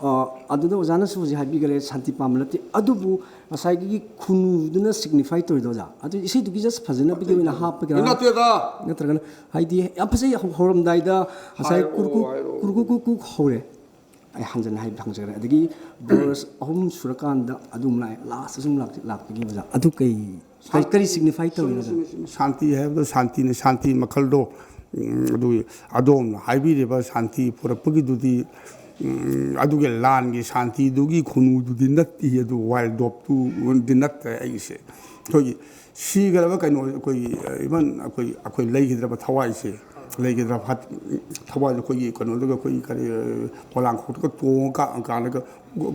ꯑ, ꯑꯗꯨꯗ ꯑꯣꯖꯥꯅꯁꯨ ꯍꯧꯖꯤꯛ ꯍꯥꯏꯕꯤꯈꯔꯦ, ꯁꯥꯟꯇꯤ ꯄꯥꯝꯕ ꯅꯠꯇꯦ꯫ ꯑꯗꯨꯕꯨ ꯉꯁꯥꯏꯒꯤ ꯈꯨꯅꯨꯗꯨꯅ signify ꯇꯧꯔꯤꯗꯣ ꯑꯣꯖꯥ, ꯑꯗꯨ ꯏꯁꯩꯗꯨꯒꯤ just ꯐꯖꯅꯕꯒꯤ ꯑꯣꯏꯅ ꯍꯥꯞꯄꯒꯤꯔꯥ? ꯅꯠꯇꯦꯗ꯫ ꯅꯠꯇ꯭ꯔꯒꯅ ꯍꯥꯏꯗꯤ ꯌꯥꯝ ꯐꯖꯩ, ꯍꯧ- ꯍꯧꯔꯝꯗꯥꯏꯗ ꯉꯁꯥꯏ ꯍꯥꯏꯔꯛꯑꯣ, ꯀꯨꯔꯨꯀꯨ, ꯍꯥꯏꯔꯛꯑꯣ꯫ ꯀꯨꯔꯨꯀꯨ ꯀꯨ ꯀꯨ ꯍꯧꯔꯦ꯫ ꯑꯩ ꯍꯟꯖꯟꯅ ꯍꯥꯏ-, ꯍꯪꯖꯔꯦ꯫ ꯑꯗꯒꯤ ꯚꯔꯁ ꯑꯍꯨꯝ ꯁꯨꯔꯀꯥꯟꯗ ꯑꯗꯨꯝ ꯂꯥꯛꯑꯦ, ꯂꯥꯁꯇꯁꯨ ꯑꯗꯨꯝ ꯂꯥꯛ-, ꯂꯥꯛꯄꯒꯤ ꯑꯣꯖꯥ꯫ ꯑꯗꯨ ꯀꯩ, ꯀꯩ, ꯀꯔꯤ signify ꯇꯧꯔꯤꯅꯣ? ꯆꯨꯝꯃꯦ, ꯆꯨꯝꯃꯦ, ꯆꯨꯝꯃꯦ꯫ ꯁꯥꯟꯇꯤ ꯍꯥꯏꯕꯗꯣ ꯁꯥꯟꯇꯤꯅꯤ, ꯁꯥꯟꯇꯤ ꯃꯈꯜꯗꯣ, ꯎꯝ, ꯑꯗꯨꯒꯤ ꯑꯗꯣꯝꯅ ꯍꯥꯏꯕꯤꯔꯤꯕ ꯁꯥꯟꯇꯤ ꯄꯨꯔꯛꯄꯒꯤꯗꯨꯗꯤ, ꯎꯝ, ꯑꯗꯨꯒꯤ ꯂꯥꯟꯒꯤ ꯁꯥꯟꯇꯤꯗꯨꯒꯤ ꯈꯨꯅꯨꯗꯨꯗꯤ ꯅꯠꯇꯦ, ꯑꯗꯨ ꯋꯥꯏꯜ ꯗꯣꯞꯇꯨꯗꯤ ꯅꯠꯇ꯭ꯔꯦ ꯑꯩꯒꯤꯁꯦ꯫ ꯑꯩꯈꯣꯏꯒꯤ ꯁꯤꯈ꯭ꯔꯕ ꯀꯩꯅꯣ, ꯑꯩꯈꯣꯏꯒꯤ, ꯏꯚꯟ ꯑꯩꯈꯣꯏ, ꯑꯩꯈꯣꯏ ꯂꯩꯈꯤꯗ꯭ꯔꯕ ꯊꯋꯥꯏꯁꯦ, ꯂꯩꯈꯤꯗ꯭ꯔꯕ ꯍꯥꯠ-, ꯊꯋꯥꯏꯗꯣ ꯑꯩꯈꯣꯏꯒꯤ ꯀꯩꯅꯣꯗꯨꯒ, ꯑꯩꯈꯣꯏꯒꯤ ꯀꯔꯤ, ꯄꯣꯂꯥꯡꯈꯣꯛꯇꯒ ꯇꯣꯡꯉ ꯀꯥ-, ꯀꯥꯟꯗꯒ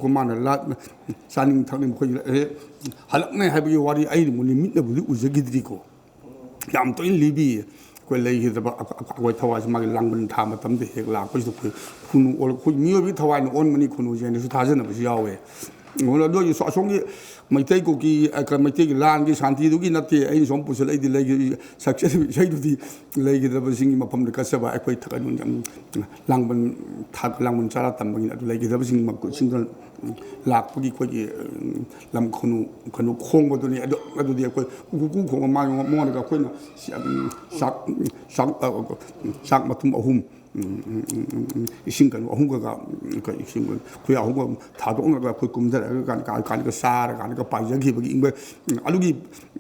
ꯃꯥꯅ ꯂꯥꯠ-, ꯆꯥꯅꯤꯡ ꯊꯛꯅꯤꯡꯕ ꯑꯩꯈꯣꯏꯒꯤ, ꯑꯦ, ꯍꯜꯂꯛꯅꯦ ꯍꯥꯏꯕꯒꯤ ꯋꯥꯔꯤ ꯑꯩꯅ ꯃꯤꯠꯅꯕꯨꯗꯤ ꯎꯖꯈꯤꯗ꯭ꯔꯤꯀꯣ꯫ ꯌꯥꯝ ꯇꯣꯏꯅ ꯂꯤꯕꯤ꯫ ꯑꯩꯈꯣꯏ ꯂꯩꯈꯤꯗ꯭ꯔꯕ ꯑꯩꯈꯣꯏ ꯊꯋꯥꯏꯁꯦ ꯃꯥꯒꯤ ꯂꯥꯡꯕꯟ ꯊꯥ ꯃꯇꯝꯗ ꯍꯦꯛ ꯂꯥꯛꯄꯁꯤꯗ ꯑꯩꯈꯣꯏ ꯈꯨꯅꯨ ꯑꯣꯜꯂ-, ꯑꯩꯈꯣꯏ ꯃꯤꯑꯣꯏꯕꯒꯤ ꯊꯋꯥꯏꯅ ꯑꯣꯟꯕꯅꯤ ꯈꯨꯅꯨꯁꯦ ꯍꯥꯏꯅꯁꯨ ꯊꯥꯖꯅꯕꯁꯨ ꯌꯥꯎꯋꯦ꯫ ꯍꯣꯏ, ꯑꯗꯨ ꯑꯣꯏꯔꯁꯨ ꯑꯁꯣꯝꯒꯤ ꯃꯩꯇꯩ ꯀꯨꯀꯤ, ꯑ, ꯀ-, ꯃꯩꯇꯩꯒꯤ ꯂꯥꯟꯒꯤ ꯁꯥꯟꯇꯤꯗꯨꯒꯤ ꯅꯠꯇꯦ ꯑꯩꯅ ꯁꯣꯝ ꯄꯨꯁꯜꯂꯛꯏꯗꯤ, ꯂꯩꯈꯤ-, ꯁꯛꯆꯔꯤꯕ ꯏꯁꯩꯗꯨꯗꯤ ꯂꯩꯈꯤꯗ꯭ꯔꯕꯁꯤꯡꯒꯤ ꯃꯐꯝꯗ ꯀꯠꯆꯕ, ꯑꯩꯈꯣꯏ ꯊ-, ꯀꯩꯅꯣ, ꯎꯝ, ꯂꯥꯡꯕꯟ ꯊꯥꯛ, ꯂꯥꯡꯕꯟ ꯆꯥꯔꯥ ꯇꯝꯕꯒꯤꯅꯤ꯫ ꯑꯗꯨ ꯂꯩꯈꯤꯗ꯭ꯔꯕꯁꯤꯡ ꯃꯈꯣꯏꯁꯤꯡꯗ ꯂꯥꯛꯄꯒꯤ ꯑꯩꯈꯣꯏꯒꯤ, ꯎꯝ, ꯂꯝ ꯈꯨꯅꯨ, ꯈꯨꯅꯨ ꯈꯣꯡꯕꯗꯨꯅꯤ꯫ ꯑꯗꯨ, ꯑꯗꯨꯗꯤ ꯑꯩꯈꯣꯏ ꯀꯨꯀꯨ ꯈꯣꯡꯕ ꯃꯥ-, ꯃꯉꯣꯟꯗꯒ ꯑꯩꯈꯣꯏꯅ ꯆꯥꯛ, ꯆꯥꯛ, ꯑ, ꯆꯥꯛ ꯃꯇꯨꯝ ꯑꯍꯨꯝ, ꯎꯝ, ꯎꯝ, ꯎꯝ, ꯎꯝ, ꯎꯝ, ꯏꯁꯤꯡ ꯀꯩꯅꯣ ꯑꯍꯨꯝꯒ, ꯀꯩ ꯏꯁꯤꯡ ꯈꯨꯌꯥ ꯑꯍꯨꯝꯒ ꯊꯥꯗꯣꯛꯅꯔꯒ ꯑꯩꯈꯣꯏ ꯀꯨꯝꯊꯔꯛꯑꯒ ꯀꯥꯟ-, ꯀꯥꯟ-, ꯀꯥꯟꯗꯒ ꯆꯥꯔ ꯀꯥꯟꯗꯒ ꯄꯥꯏꯖꯈꯤꯕꯒꯤ ꯏꯪꯕ, ꯎꯝ, ꯑꯗꯨꯒꯤ,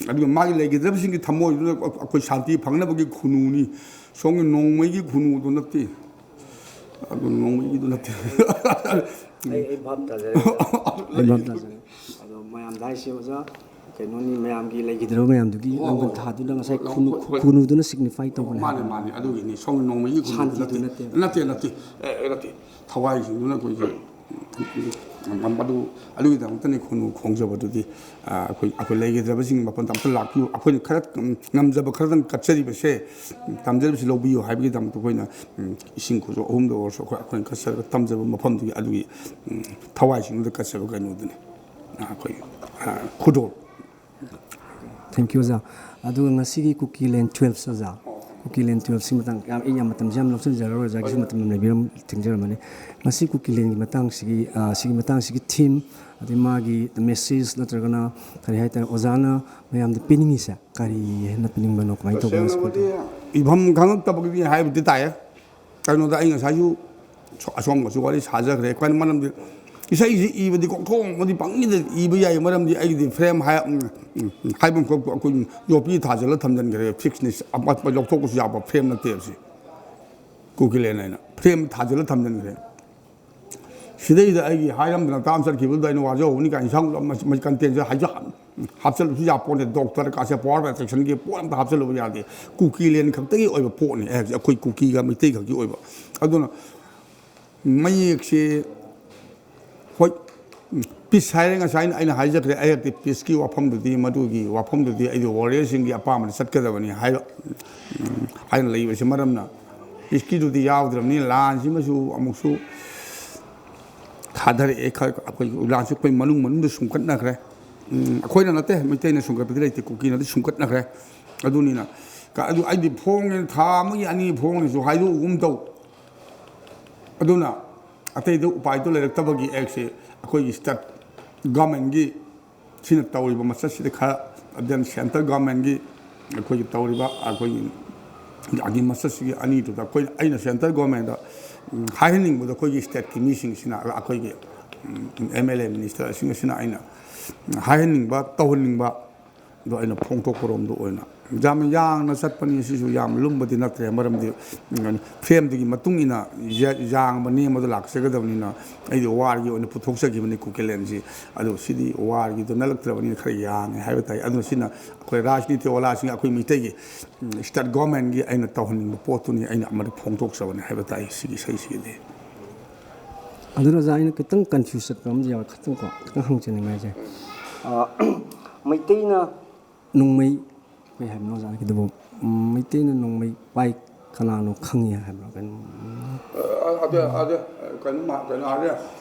ꯑꯗꯨꯒ ꯃꯥꯒꯤ ꯂꯩꯈꯤꯗ꯭ꯔꯕꯁꯤꯡꯒꯤ ꯊꯃꯣꯏꯗꯨꯅ ꯑꯩꯈꯣꯏ ꯁꯥꯟꯇꯤ ꯐꯪꯅꯕꯒꯤ ꯈꯨꯅꯨꯅꯤ꯫ ꯁꯣꯝꯒꯤ ꯅꯣꯡꯃꯩꯒꯤ ꯈꯨꯅꯨꯗꯨ ꯅꯠꯇꯦ꯫ ꯑꯗꯨ ꯅꯣꯡꯃꯩꯒꯤꯗꯨ ꯅꯠꯇꯦ꯫ ꯑꯩ ꯑꯩ ꯚꯥꯞ ꯇꯥꯖꯔꯦ ꯑꯣꯖꯥ꯫ ꯑꯩ ꯚꯥꯞ ꯇꯥꯖꯔꯦ꯫ ꯑꯗꯣ ꯃꯌꯥꯝꯗ ꯍꯥꯏꯁꯦ ꯑꯣꯖꯥ, ꯀꯩꯅꯣꯅꯤ, ꯃꯌꯥꯝꯒꯤ ꯂꯩꯈꯤꯗ꯭ꯔꯕ ꯃꯌꯥꯝꯗꯨꯒꯤ ꯂꯥꯡꯕꯟ ꯊꯥꯗꯨꯅ ꯉꯁꯥꯏ ꯈꯨꯅꯨ, ꯈꯨꯅꯨꯗꯨꯅ signify ꯇꯧꯕꯅꯦ꯫ ꯃꯥꯅꯦ, ꯃꯥꯅꯦ, ꯑꯗꯨꯒꯤꯅꯤ꯫ ꯁꯣꯝꯒꯤ ꯅꯣꯡꯃꯩꯒꯤ ꯈꯨꯅꯨꯗꯨ ꯁꯥꯟꯇꯤꯗꯨ ꯅꯠꯇꯦ꯫ ꯅꯠꯇꯦ꯫ ꯅꯠꯇꯦ, ꯅꯠꯇꯦ꯫ ꯑꯦ, ꯅꯠꯇꯦ꯫ ꯊꯋꯥꯏꯁꯤꯡꯗꯨꯅ ꯑꯩꯈꯣꯏꯒꯤ, ꯎꯝ, ꯑꯗꯨ, ꯑꯗꯨꯒꯤꯗꯃꯛꯇꯅꯤ ꯈꯨꯅꯨ ꯈꯣꯡꯖꯕꯗꯨꯗꯤ꯫ ꯑ, ꯑꯩꯈꯣꯏ, ꯑꯩꯈꯣꯏ ꯂꯩꯈꯤꯗ꯭ꯔꯕꯁꯤꯡꯒꯤ ꯃꯐꯝꯗ ꯑꯝꯇ ꯂꯥꯛꯄꯤꯌꯨ, ꯑꯩꯈꯣꯏꯅ ꯈꯔ, ꯎꯝ, ꯉꯝꯖꯕ ꯈꯔꯗꯪ ꯀꯠꯆꯔꯤꯕꯁꯦ, ꯎꯝ, ꯇꯝꯖꯔꯤꯕꯁꯤ ꯂꯧꯕꯤꯌꯨ ꯍꯥꯏꯕꯒꯤꯗꯃꯛꯇ ꯑꯩꯈꯣꯏꯅ, ꯎꯝ, ꯏꯁꯤꯡ ꯈꯨꯖꯣꯞ ꯑꯍꯨꯝꯗ ꯑꯣꯏꯔꯁꯨ ꯑꯩꯈꯣꯏ, ꯑꯩꯈꯣꯏꯅ ꯀꯠꯆꯔꯒ ꯇꯝꯖꯕ ꯃꯐꯝꯗꯨꯒꯤ ꯑꯗꯨꯒꯤ, ꯎꯝ, ꯊꯋꯥꯏꯁꯤꯡꯗꯨꯗ ꯀꯠꯆꯕ ꯀꯩꯅꯣꯗꯨꯅꯤ꯫ ꯑ, ꯑꯩꯈꯣꯏ, ꯑ, ꯈꯨꯗꯣꯜ꯫ Thank you ꯑꯣꯖꯥ꯫ ꯑꯗꯨꯒ ꯉꯁꯤꯒꯤ ꯀꯨꯀꯤꯂꯦꯟ twelve ꯑꯣꯖꯥ, ꯀꯨꯀꯤꯂꯦꯟ twelve ꯁꯤ ꯃꯇꯥꯡ ꯌꯥꯝ, ꯑꯩ ꯌꯥꯝ ꯃꯇꯝꯁꯦ ꯌꯥꯝ ꯂꯧꯁꯤꯟꯖꯔꯔꯣꯏ, ꯑꯣꯖꯥꯒꯤꯁꯨ ꯃꯇꯝ ꯌꯥꯝ ꯂꯩꯕꯤꯔꯝ, ꯊꯦꯡꯖꯔꯝꯃꯅꯤ꯫ ꯉꯁꯤ ꯀꯨꯀꯤꯂꯦꯟꯒꯤ ꯃꯇꯥꯡꯁꯤꯒꯤ, ꯑ, ꯁꯤꯒꯤ ꯃꯇꯥꯡꯁꯤꯒꯤ theme, ꯑꯗꯩ ꯃꯥꯒꯤ message ꯅꯠꯇ꯭ꯔꯒꯅ ꯀꯔꯤ ꯍꯥꯏꯇꯥꯔꯦ, ꯑꯣꯖꯥꯅ ꯃꯌꯥꯝꯗ ꯄꯤꯅꯤꯡꯉꯤꯁꯦ ꯀꯔꯤ ꯍꯦꯟꯅ ꯄꯤꯅꯤꯡꯕꯅꯣ, ꯀꯃꯥꯏꯅ ꯇꯧꯕꯅꯣ? ꯇꯁꯦꯡꯅꯕꯨꯗꯤ ꯏꯐꯝ ꯈꯪꯉꯛꯇꯕꯒꯤꯅꯤ ꯍꯥꯏꯕꯗꯤ ꯇꯥꯏꯌꯦ꯫ ꯀꯩꯅꯣꯗ ꯑꯩ ꯉꯁꯥꯏꯁꯨ ꯑꯁꯣꯝꯒꯁꯨ ꯋꯥꯔꯤ ꯁꯥꯖꯈ꯭ꯔꯦ꯫ ꯑꯩꯈꯣꯏꯅ ꯃꯔꯝꯗꯤ ꯏꯁꯩꯁꯤ ꯏꯕꯗꯤ ꯀꯣꯛꯊꯣꯡꯕꯗꯤ ꯄꯪꯏꯗ ꯏꯕ ꯌꯥꯏ꯫ ꯃꯔꯝꯗꯤ ꯑꯩꯒꯤꯗꯤ frame ꯍꯥꯏ-, ꯎꯝ, ꯎꯝ, ꯍꯥꯏꯐꯝ ꯊꯣꯛꯄ ꯑꯩꯈꯣꯏ ꯌꯣꯠꯄꯤ ꯊꯥꯖꯤꯜꯂ ꯊꯝꯖꯤꯟꯈ꯭ꯔꯦ꯫ Fixꯅꯤ, ꯑꯄꯠꯄ ꯂꯧꯊꯣꯛꯄꯁꯨ ꯌꯥꯕ frame ꯅꯠꯇꯦꯕ ꯁꯤ꯫ ꯀꯨꯀꯤꯂꯦꯟ ꯍꯥꯏꯅ frame ꯊꯥꯖꯤꯜꯂ ꯊꯝꯖꯤꯟꯈ꯭ꯔꯦ꯫ ꯁꯤꯗꯩꯗ ꯑꯩꯒꯤ ꯍꯥꯏꯔꯝꯗꯅ ꯇꯥꯝ ꯆꯠꯈꯤꯕꯗꯨꯗ ꯑꯩꯅ ꯋꯥꯖꯍꯧꯕꯅꯤ ꯀꯥꯏꯅ ꯏꯟꯁꯥꯡ ꯃ-, ꯃ-, content ꯁꯦ ꯍꯥꯏꯖ-, ꯍꯥꯞꯆꯜꯂꯁꯨ ꯌꯥꯄꯣꯟꯇꯦ꯫ Doctor ꯀꯥꯁꯦ power attraction ꯒꯤ ꯄꯣꯠ ꯑꯝꯇ ꯍꯥꯞꯆꯜꯂꯨꯕ ꯌꯥꯗꯦ꯫ ꯀꯨꯀꯤꯂꯦꯟ ꯈꯛꯇꯒꯤ ꯑꯣꯏꯕ ꯄꯣꯠꯅꯤ꯫ ꯑꯩ ꯍꯥꯏꯁꯦ ꯑꯩꯈꯣꯏ ꯀꯨꯀꯤꯒ ꯃꯩꯇꯩ ꯈꯛꯀꯤ ꯑꯣꯏꯕ꯫ ꯑꯗꯨꯅ ꯃꯌꯦꯛꯁꯦ ꯍꯣꯏ, peace ꯍꯥꯏꯔꯦ꯫ ꯉꯁꯥꯏ ꯑꯩꯅ ꯍꯥꯏꯖꯈ꯭ꯔꯦ, ꯑꯩꯍꯥꯛꯇꯤ peace ꯀꯤ ꯋꯥꯐꯝꯗꯨꯗꯤ, ꯃꯗꯨꯒꯤ ꯋꯥꯐꯝꯗꯨꯗꯤ ꯑꯩꯗꯤ warrior ꯁꯤꯡꯒꯤ ꯑꯄꯥꯝꯕꯗ ꯆꯠꯀꯗꯕꯅꯤ ꯍꯥꯏꯕ, ꯎꯝ, ꯍꯥꯏꯅ ꯂꯩꯕꯁꯤ ꯃꯔꯝꯅ peace ꯀꯤꯗꯨꯗꯤ ꯌꯥꯎꯗ꯭ꯔꯕꯅꯤꯅ ꯂꯥꯟꯁꯤꯃꯁꯨ ꯑꯃꯨꯛꯁꯨ ꯊꯥꯗꯔꯛꯑꯦ꯫ ꯈꯔ ꯑꯩꯈꯣꯏꯒꯤ ꯂꯥꯟꯁꯤ ꯑꯩꯈꯣꯏ ꯃꯅꯨꯡ ꯃꯅꯨꯡꯗ ꯁꯨꯝꯀꯠꯅꯈ꯭ꯔꯦ꯫ ꯎꯝ, ꯑꯩꯈꯣꯏꯅ ꯅꯠꯇꯦ, ꯃꯩꯇꯩꯅ ꯁꯨꯝꯀꯠꯄꯗꯤ ꯂꯩꯇꯦ, ꯀꯨꯀꯤꯅꯗꯤ ꯁꯨꯝꯀꯠꯅꯈ꯭ꯔꯦ꯫ ꯑꯗꯨꯅꯤꯅ ꯀ-, ꯑꯗꯨ ꯑꯩꯗꯤ ꯐꯣꯡꯉꯦꯅ ꯊꯥ ꯑꯃꯒꯤ ꯑꯅꯤ ꯐꯣꯡꯅꯤꯁꯨ ꯍꯥꯏꯗꯣꯛꯎꯒꯨꯝ ꯇꯧ꯫ ꯑꯗꯨꯅ ꯑꯇꯩꯗ ꯎꯄꯥꯏꯗꯣ ꯂꯩꯔꯛꯇꯕꯒꯤ ꯑꯦꯛꯁꯦ ꯑꯩꯈꯣꯏꯒꯤ ꯁ꯭ꯇꯦꯠ ꯒꯚꯔꯟꯃꯦꯟꯒꯤ ꯁꯤꯅ ꯇꯧꯔꯤꯕ ꯃꯆꯠꯁꯤꯗ ꯈꯔ, then ꯁꯦꯟꯇꯔ ꯒꯚꯔꯟꯃꯦꯟꯒꯤ ꯑꯩꯈꯣꯏꯒꯤ ꯇꯧꯔꯤꯕ ꯑꯩꯈꯣꯏꯒꯤ ꯒꯤ ꯃꯆꯠꯁꯤꯒꯤ ꯑꯅꯤꯗꯨꯗ ꯑꯩꯈꯣꯏ, ꯑꯩꯅ ꯁꯦꯟꯇꯔ ꯒꯚꯔꯟꯃꯦꯟꯗ, ꯎꯝ, ꯍꯥꯏꯍꯟꯅꯤꯡꯕꯗꯣ ꯑꯩꯈꯣꯏꯒꯤ ꯁ꯭ꯇꯦꯠꯀꯤ ꯃꯤꯁꯤꯡꯁꯤꯅ ꯑꯩꯈꯣꯏꯒꯤ, ꯎꯝ, ꯑꯦꯝ ꯑꯦꯜ ꯑꯦ ꯃꯤꯅꯤꯁꯇꯔꯁꯤꯡ ꯑꯁꯤꯅ ꯑꯩꯅ ꯍꯥꯏꯍꯟꯅꯤꯡꯕ, ꯇꯧꯍꯟꯅꯤꯡꯕ ꯑꯗꯣ ꯑꯩꯅ ꯐꯣꯡꯗꯣꯛꯄꯔꯣꯝꯗ ꯑꯣꯏꯅ ꯌꯥꯝ ꯌꯥꯡꯅ ꯆꯠꯄꯅꯤ꯫ ꯁꯤꯁꯨ ꯌꯥꯝ ꯂꯨꯝꯕꯗꯤ ꯅꯠꯇ꯭ꯔꯦ, ꯃꯔꯝꯗꯤ, ꯎꯝ, ꯐ꯭ꯔꯦꯝꯗꯨꯒꯤ ꯃꯇꯨꯡ ꯏꯟꯅ ꯌꯥ-, ꯌꯥꯡꯕ ꯅꯦꯝꯕꯗꯣ ꯂꯥꯛꯆꯒꯗꯕꯅꯤꯅ ꯑꯩꯗꯤ ꯋꯥꯔꯒꯤ ꯑꯣꯏꯅ ꯄꯨꯊꯣꯛꯆꯈꯤꯕꯅꯤ ꯀꯨꯀꯤꯂꯦꯟꯁꯤ꯫ ꯑꯗꯣ ꯁꯤꯗꯤ ꯋꯥꯔꯒꯤꯗꯣ ꯅꯠꯂꯛꯇ꯭ꯔꯕꯅꯤꯅ ꯈꯔ ꯌꯥꯡꯉꯦ ꯍꯥꯏꯕ ꯇꯥꯏ꯫ ꯑꯗꯨꯅ ꯁꯤꯅ ꯑꯩꯈꯣꯏ ꯔꯥꯖꯅꯤꯇꯤ ꯋꯥꯂꯥꯁꯤꯡ, ꯑꯩꯈꯣꯏ ꯃꯤꯇꯩꯒꯤ, ꯎꯝ, ꯁ꯭ꯇꯦꯠ ꯒꯣꯔꯃꯦꯟꯒꯤ ꯑꯩꯅ ꯇꯧꯍꯟꯅꯤꯡꯕ ꯄꯣꯠꯇꯨꯅꯤ ꯑꯩꯅ ꯑꯃꯗꯤ ꯐꯣꯡꯗꯣꯛꯆꯕꯅꯤ ꯍꯥꯏꯕ ꯇꯥꯏ ꯁꯤꯒꯤ ꯏꯁꯩꯁꯤꯒꯤꯗꯤ꯫ ꯑꯗꯨꯅ ꯑꯣꯖꯥ, ꯑꯩꯅ ꯈꯤꯇꯪ ꯀꯟꯐ꯭ꯌꯨꯁ ꯆꯠꯄ ꯑꯃꯗꯤ ꯌꯥꯎꯋꯦ, ꯈꯤꯇꯪꯀꯣ, ꯈꯤꯇꯪ ꯍꯪꯖꯅꯤꯡꯉꯥꯏꯁꯦ꯫ ꯑ, ꯃꯩꯇꯩꯅ ꯅꯣꯡꯃꯩ, ꯀꯩ ꯍꯥꯏꯕꯅꯣ ꯑꯣꯖꯥꯅ ꯀꯩꯗꯧꯕ? ꯎꯝ, ꯃꯩꯇꯩꯅ ꯅꯣꯡꯃꯩ ꯄꯥꯏ ꯀꯅꯥꯅꯣ ꯈꯪꯉꯤ ꯍꯥꯏꯕ꯭ꯔꯥ? ꯀꯩꯅꯣ, ꯎꯝ꯫ ꯑ, ꯑꯗ, ꯑꯗ, ꯀꯩꯅꯣ ꯃꯥ-, ꯀꯩꯅꯣ ꯍꯥꯏꯔꯦ꯫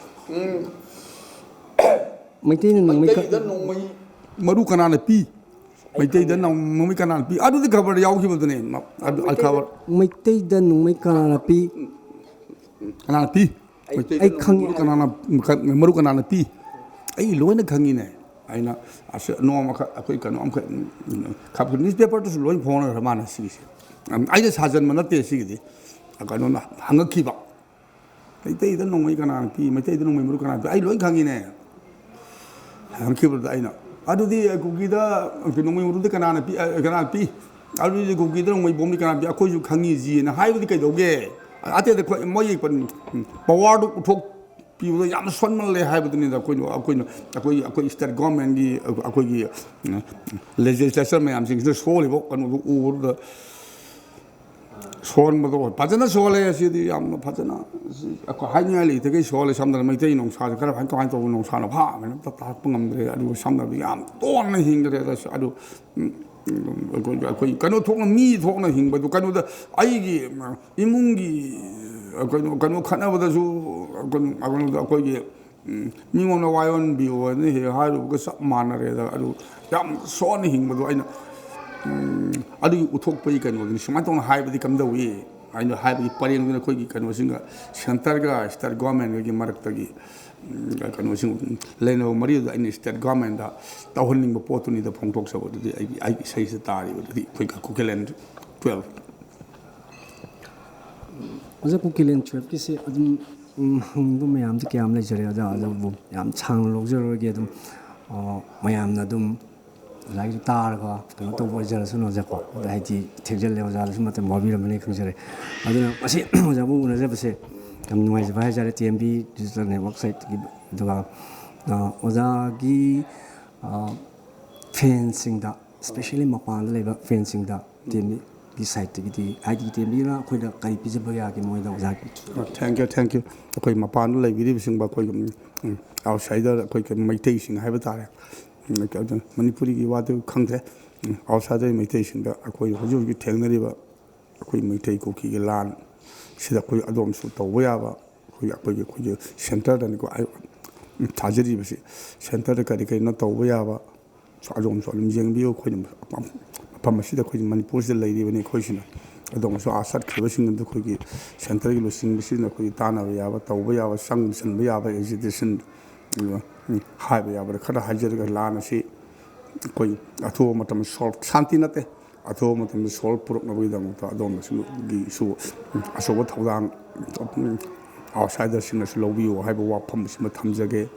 ꯎꯝ꯫ ꯃꯩꯇꯩꯅ ꯅꯣꯡꯃꯩ ꯀ- ꯃꯩꯇꯩꯗ ꯅꯣꯡꯃꯩ ꯃꯔꯨ ꯀꯅꯥꯅ ꯄꯤ? ꯃꯩꯇꯩꯗ ꯅꯣꯡꯃꯩ ꯀꯅꯥꯅ ꯄꯤ? ꯑꯗꯨꯗꯤ ꯈꯕꯔ ꯌꯥꯎꯈꯤꯕꯗꯨꯅꯦ꯫ ꯑꯗꯨ, ꯑ, ꯈꯕꯔ꯫ ꯃꯩꯇꯩꯗ ꯅꯣꯡꯃꯩ ꯀꯅꯥꯅ ꯄꯤ? ꯀꯅꯥꯅ ꯄꯤ? ꯑꯩ ꯈꯪꯉꯤ꯫ ꯀꯅꯥꯅ, ꯃꯔꯨ ꯀꯅꯥꯅ ꯄꯤ? ꯑꯩ ꯂꯣꯏꯅ ꯈꯪꯉꯤꯅꯦ꯫ ꯑꯩꯅ ꯑꯁ-, ꯅꯣꯡꯃꯈꯛ ꯑꯩꯈꯣꯏ ꯀꯩꯅꯣ ꯑꯃꯈꯛ, ꯎꯝ, ꯈ-, ꯅ꯭ꯌꯨꯁꯄꯦꯄꯔꯗꯁꯨ ꯂꯣꯏ ꯐꯣꯡꯅꯈ꯭ꯔꯦ ꯃꯥꯅ ꯁꯤꯒꯤꯁꯦ꯫ ꯎꯝ, ꯑꯩꯅ ꯁꯥꯖꯟꯕ ꯅꯠꯇꯦ ꯁꯤꯒꯤꯗꯤ꯫ ꯀꯩꯅꯣꯅ ꯍꯪꯉꯛꯈꯤꯕ꯫ ꯃꯩꯇꯩꯗ ꯅꯣꯡꯃꯩ ꯀꯅꯥꯅ ꯄꯤ? ꯃꯩꯇꯩꯗ ꯅꯣꯡꯃꯩ ꯃꯔꯨ ꯀꯅꯥꯅ ꯄꯤ? ꯑꯩ ꯂꯣꯏ ꯈꯪꯉꯤꯅꯦ꯫ ꯍꯪꯈꯤꯕꯗ ꯑꯩꯅ, "ꯑꯗꯨꯗꯤ ꯀꯨꯀꯤꯗ ꯅꯣꯡꯃꯩ ꯃꯔꯨꯗꯤ ꯀꯅꯥꯅ ꯄꯤ, ꯑ, ꯀꯅꯥꯅ ꯄꯤ? ꯑꯗꯨꯗꯤ ꯀꯨꯀꯤꯗ ꯅꯣꯡꯃꯩ ꯕꯣꯝꯗꯤ ꯀꯅꯥꯅ ꯄꯤ? ꯑꯩꯈꯣꯏꯁꯨ ꯈꯪꯉꯤꯁꯤꯅ" ꯍꯥꯏꯕꯗꯤ ꯀꯩꯗꯧꯒꯦ? ꯑꯇꯩꯗ ꯑꯩꯈꯣꯏ ꯃꯣꯏꯒꯤ ꯄꯟ-, ꯄꯋꯥꯔꯗꯨ ꯎꯠꯊꯣꯛꯄꯤꯕꯗ ꯌꯥꯝꯅ ꯁꯣꯟꯃꯜꯂꯦ ꯍꯥꯏꯕꯗꯨꯅꯤꯗ꯫ ꯑꯩꯈꯣꯏꯅ, ꯑꯩꯈꯣꯏꯅ, ꯑꯩꯈꯣꯏ, ꯑꯩꯈꯣꯏ ꯁ꯭ꯇꯦꯠ ꯒꯣꯔꯃꯦꯟꯒꯤ, ꯑꯩꯈꯣꯏꯒꯤ ꯂꯦꯖꯤꯁꯂꯦꯆꯔ ꯃꯌꯥꯝꯁꯤꯡꯁꯤꯅ ꯁꯣꯜꯂꯤꯕ ꯀꯩꯅꯣꯗꯨ ꯎꯕꯗꯨꯗ ꯁꯣꯟꯕꯗꯣ ꯐꯖꯅ ꯁꯣꯜꯂꯦ꯫ ꯁꯤꯗꯤ ꯌꯥꯝꯅ ꯐꯖꯅ, ꯁꯤ ꯑꯩꯈꯣꯏ ꯍꯥꯏꯅꯤꯡꯉꯥꯏ ꯂꯩꯇꯈꯩ ꯁꯣꯜꯂꯦ꯫ ꯁꯝꯅ ꯃꯩꯇꯩ ꯅꯣꯡꯁꯥꯁꯦ ꯈꯔ ꯀꯃꯥꯏ-, ꯀꯃꯥꯏꯅ ꯇꯧꯕ ꯅꯣꯡꯁꯥꯅꯣ ꯐꯥꯕꯅ ꯑꯝꯇ ꯇꯥꯛꯄ ꯉꯝꯗ꯭ꯔꯦ꯫ ꯑꯗꯨꯒ ꯁꯝꯅ ꯌꯥꯝ ꯇꯣꯟꯅ ꯍꯤꯡꯈ꯭ꯔꯦ꯫ ꯑꯗꯨ, ꯎꯝ, ꯑꯩꯈꯣꯏ, ꯑꯩꯈꯣꯏ ꯀꯩꯅꯣ ꯊꯣꯛꯅ, ꯃꯤ ꯊꯣꯛꯅ ꯍꯤꯡꯕꯗꯨ ꯀꯩꯅꯣꯗ ꯑꯩꯒꯤ ꯏꯃꯨꯡꯒꯤ ꯀꯩꯅꯣ, ꯀꯩꯅꯣ ꯈꯠꯅꯕꯗꯁꯨ, ꯀꯩꯅꯣ, ꯀꯩꯅꯣꯗ ꯑꯩꯈꯣꯏꯒꯤ, ꯎꯝ, ꯃꯤꯉꯣꯟꯗ ꯋꯥ ꯌꯣꯟꯕꯤꯌꯣ ꯍꯥꯏꯅ ꯍꯦꯛ ꯍꯥꯏꯔꯨꯕꯒ ꯆꯞ ꯃꯥꯟꯅꯔꯦꯗ꯫ ꯑꯗꯨ ꯌꯥꯝ ꯁꯣꯟꯅ ꯍꯤꯡꯕꯗꯣ ꯑꯩꯅ, ꯎꯝ, ꯑꯗꯨꯒꯤ ꯎꯠꯊꯣꯛꯄꯒꯤ ꯀꯩꯅꯣꯗꯨꯅꯤ꯫ ꯁꯨꯃꯥꯏꯅ ꯇꯧꯅ ꯍꯥꯏꯕꯗꯤ ꯀꯝꯗꯧꯏ ꯍꯥꯏꯅ ꯍꯥꯏꯕꯒꯤ ꯄꯔꯦꯡꯗꯨꯅ ꯑꯩꯈꯣꯏꯒꯤ ꯀꯩꯅꯣꯁꯤꯡꯒ, centreꯒ state governmentꯒꯒꯤ ꯃꯔꯛꯇꯒꯤ, ꯎꯝ, ꯀꯩꯅꯣꯁꯤꯡ, ꯂꯩꯅꯕ ꯃꯔꯤ ꯑꯗꯨ ꯑꯩꯅ state governmentꯇ ꯇꯧꯍꯟꯅꯤꯡꯕ ꯄꯣꯠꯇꯨꯅꯤꯗ ꯐꯣꯡꯗꯣꯛꯆꯕꯗꯨꯗꯤ꯫ ꯑꯩꯒꯤ, ꯑꯩꯒꯤ ꯏꯁꯩꯁꯤꯗ ꯇꯥꯔꯤꯕꯗꯨꯗꯤ ꯑꯩꯈꯣꯏ ꯀꯨꯀꯤꯂꯦꯟ twelve꯫ ꯑꯣꯖꯥ, ꯀꯨꯀꯤꯂꯦꯟ twelveꯀꯤꯁꯦ ꯑꯗꯨꯝ, ꯎꯝ, ꯍꯪꯅꯤꯡꯕ ꯃꯌꯥꯝꯗꯤ ꯀꯌꯥꯝ ꯂꯩꯖꯔꯦ꯫ ꯑꯣꯖꯥ, ꯑꯗꯨꯕꯨ ꯌꯥꯝ ꯁꯥꯡꯅ ꯂꯧꯖꯔꯔꯣꯏꯒꯦ꯫ ꯑꯗꯨꯝ, ꯑ, ꯃꯌꯥꯝꯅ ꯑꯗꯨꯝ ꯑꯣꯖꯥꯒꯤ ꯇꯥꯔꯒ ꯀꯩꯅꯣ ꯇꯧꯕ ꯑꯣꯏꯖꯔꯁꯅꯨ ꯑꯣꯖꯥꯀꯣ꯫ ꯑꯗ ꯍꯥꯏꯗꯤ ꯊꯦꯡꯖꯤꯜꯂꯦ, ꯑꯣꯖꯥꯗꯁꯨ ꯃꯇꯝ ꯋꯥꯕꯤꯔꯝꯃꯅꯤ ꯈꯪꯖꯔꯦ꯫ ꯑꯗꯨꯅ ꯉꯁꯤ ꯑꯣꯖꯥꯕꯨ ꯎꯅꯖꯕꯁꯦ ꯌꯥꯝ ꯅꯨꯡꯉꯥꯏꯖꯕ ꯍꯥꯏꯖꯔꯦ, TMB digital network siteꯀꯤ꯫ ꯑꯗꯨꯒ, ꯑ, ꯑꯣꯖꯥꯒꯤ, ꯑ, fanꯁꯤꯡꯗ, specially ꯃꯄꯥꯟꯗ ꯂꯩꯕ fanꯁꯤꯡꯗ TMBꯒꯤ sideꯇꯒꯤꯗꯤ, ꯍꯥꯏꯗꯤ TMBꯅ ꯑꯩꯈꯣꯏꯗ ꯀꯔꯤ ꯄꯤꯖꯕ ꯌꯥꯒꯦ ꯃꯣꯏꯗ ꯑꯣꯖꯥꯒꯤ? Thank you, thank you꯫ ꯑꯩꯈꯣꯏ ꯃꯄꯥꯟꯗ ꯂꯩꯕꯤꯔꯤꯕꯁꯤꯡꯕꯨ ꯑꯩꯈꯣꯏ, ꯎꯝ, outsider, ꯑꯩꯈꯣꯏ ꯀꯩꯅꯣ ꯃꯩꯇꯩꯁꯤꯡ ꯍꯥꯏꯕ ꯇꯥꯔꯦ꯫ ꯎꯝ, ꯑꯗꯨ ꯃꯅꯤꯄꯨꯔꯤꯒꯤ ꯋꯥꯗꯨ ꯈꯪꯗ꯭ꯔꯦ꯫ ꯎꯝ, outsider ꯃꯩꯇꯩꯁꯤꯡꯗ ꯑꯩꯈꯣꯏ ꯍꯧꯖꯤꯛ ꯍꯧꯖꯤꯛ ꯊꯦꯡꯅꯔꯤꯕ ꯑꯩꯈꯣꯏ ꯃꯩꯇꯩ ꯀꯨꯀꯤꯒꯤ ꯂꯥꯟ ꯁꯤꯗ ꯑꯩꯈꯣꯏ ꯑꯗꯣꯝꯁꯨ ꯇꯧꯕ ꯌꯥꯕ, ꯑꯩꯈꯣꯏ, ꯑꯩꯈꯣꯏꯒꯤ, ꯑꯩꯈꯣꯏꯒꯤ centreꯗꯅꯤꯀꯣ ꯑꯩ, ꯎꯝ, ꯊꯥꯖꯔꯤꯕꯁꯤ꯫ Centreꯗ ꯀꯔꯤ ꯀꯔꯤꯅꯣ ꯇꯧꯕ ꯌꯥꯕ, ꯑꯗꯣꯝꯁꯨ ꯑꯗꯨꯝ ꯌꯦꯡꯕꯤꯌꯨ꯫ ꯑꯩꯈꯣꯏꯅ ꯃꯐꯝ ꯑꯁꯤꯗ, ꯑꯩꯈꯣꯏ ꯃꯅꯤꯄꯨꯔꯁꯤꯗ ꯂꯩꯔꯤꯕꯅꯤ꯫ ꯑꯩꯈꯣꯏꯁꯤꯅ ꯑꯗꯣꯝꯁꯨ ꯑꯥ ꯆꯠꯈ꯭ꯔꯤꯕꯁꯤꯡ ꯑꯗꯨ ꯑꯩꯈꯣꯏꯒꯤ centreꯒꯤ ꯂꯨꯆꯤꯡꯕꯁꯤꯡꯅ ꯑꯩꯈꯣꯏꯒꯤ ꯇꯥꯟꯅꯕ ꯌꯥꯕ, ꯇꯧꯕ ꯌꯥꯕ, ꯆꯪꯕ ꯆꯟꯕ ꯌꯥꯕ agitation, ꯑꯗꯨꯒ, ꯎꯝ, ꯍꯥꯏꯕ ꯌꯥꯕꯗ ꯈꯔ ꯍꯥꯏꯖꯔꯒ, ꯂꯥꯟ ꯑꯁꯤ ꯑꯩꯈꯣꯏ ꯑꯊꯨꯕ ꯃꯇꯝꯗ solve, ꯁꯥꯟꯇꯤ ꯅꯠꯇꯦ, ꯑꯊꯨꯕ ꯃꯇꯝꯗ solve ꯄꯨꯔꯛꯅꯕꯒꯤꯗꯃꯛꯇ ꯑꯗꯣꯝꯅꯁꯨ, ꯒꯤꯁꯨ, ꯎꯝ, ꯑꯆꯧꯕ ꯊꯧꯗꯥꯡ, ꯎꯝ, outsiderꯁꯤꯡꯅꯁꯨ ꯂꯧꯕꯤꯌꯨ ꯍꯥꯏꯕ ꯋꯥꯐꯝ ꯑꯁꯤꯃ ꯊꯝꯖꯒꯦ꯫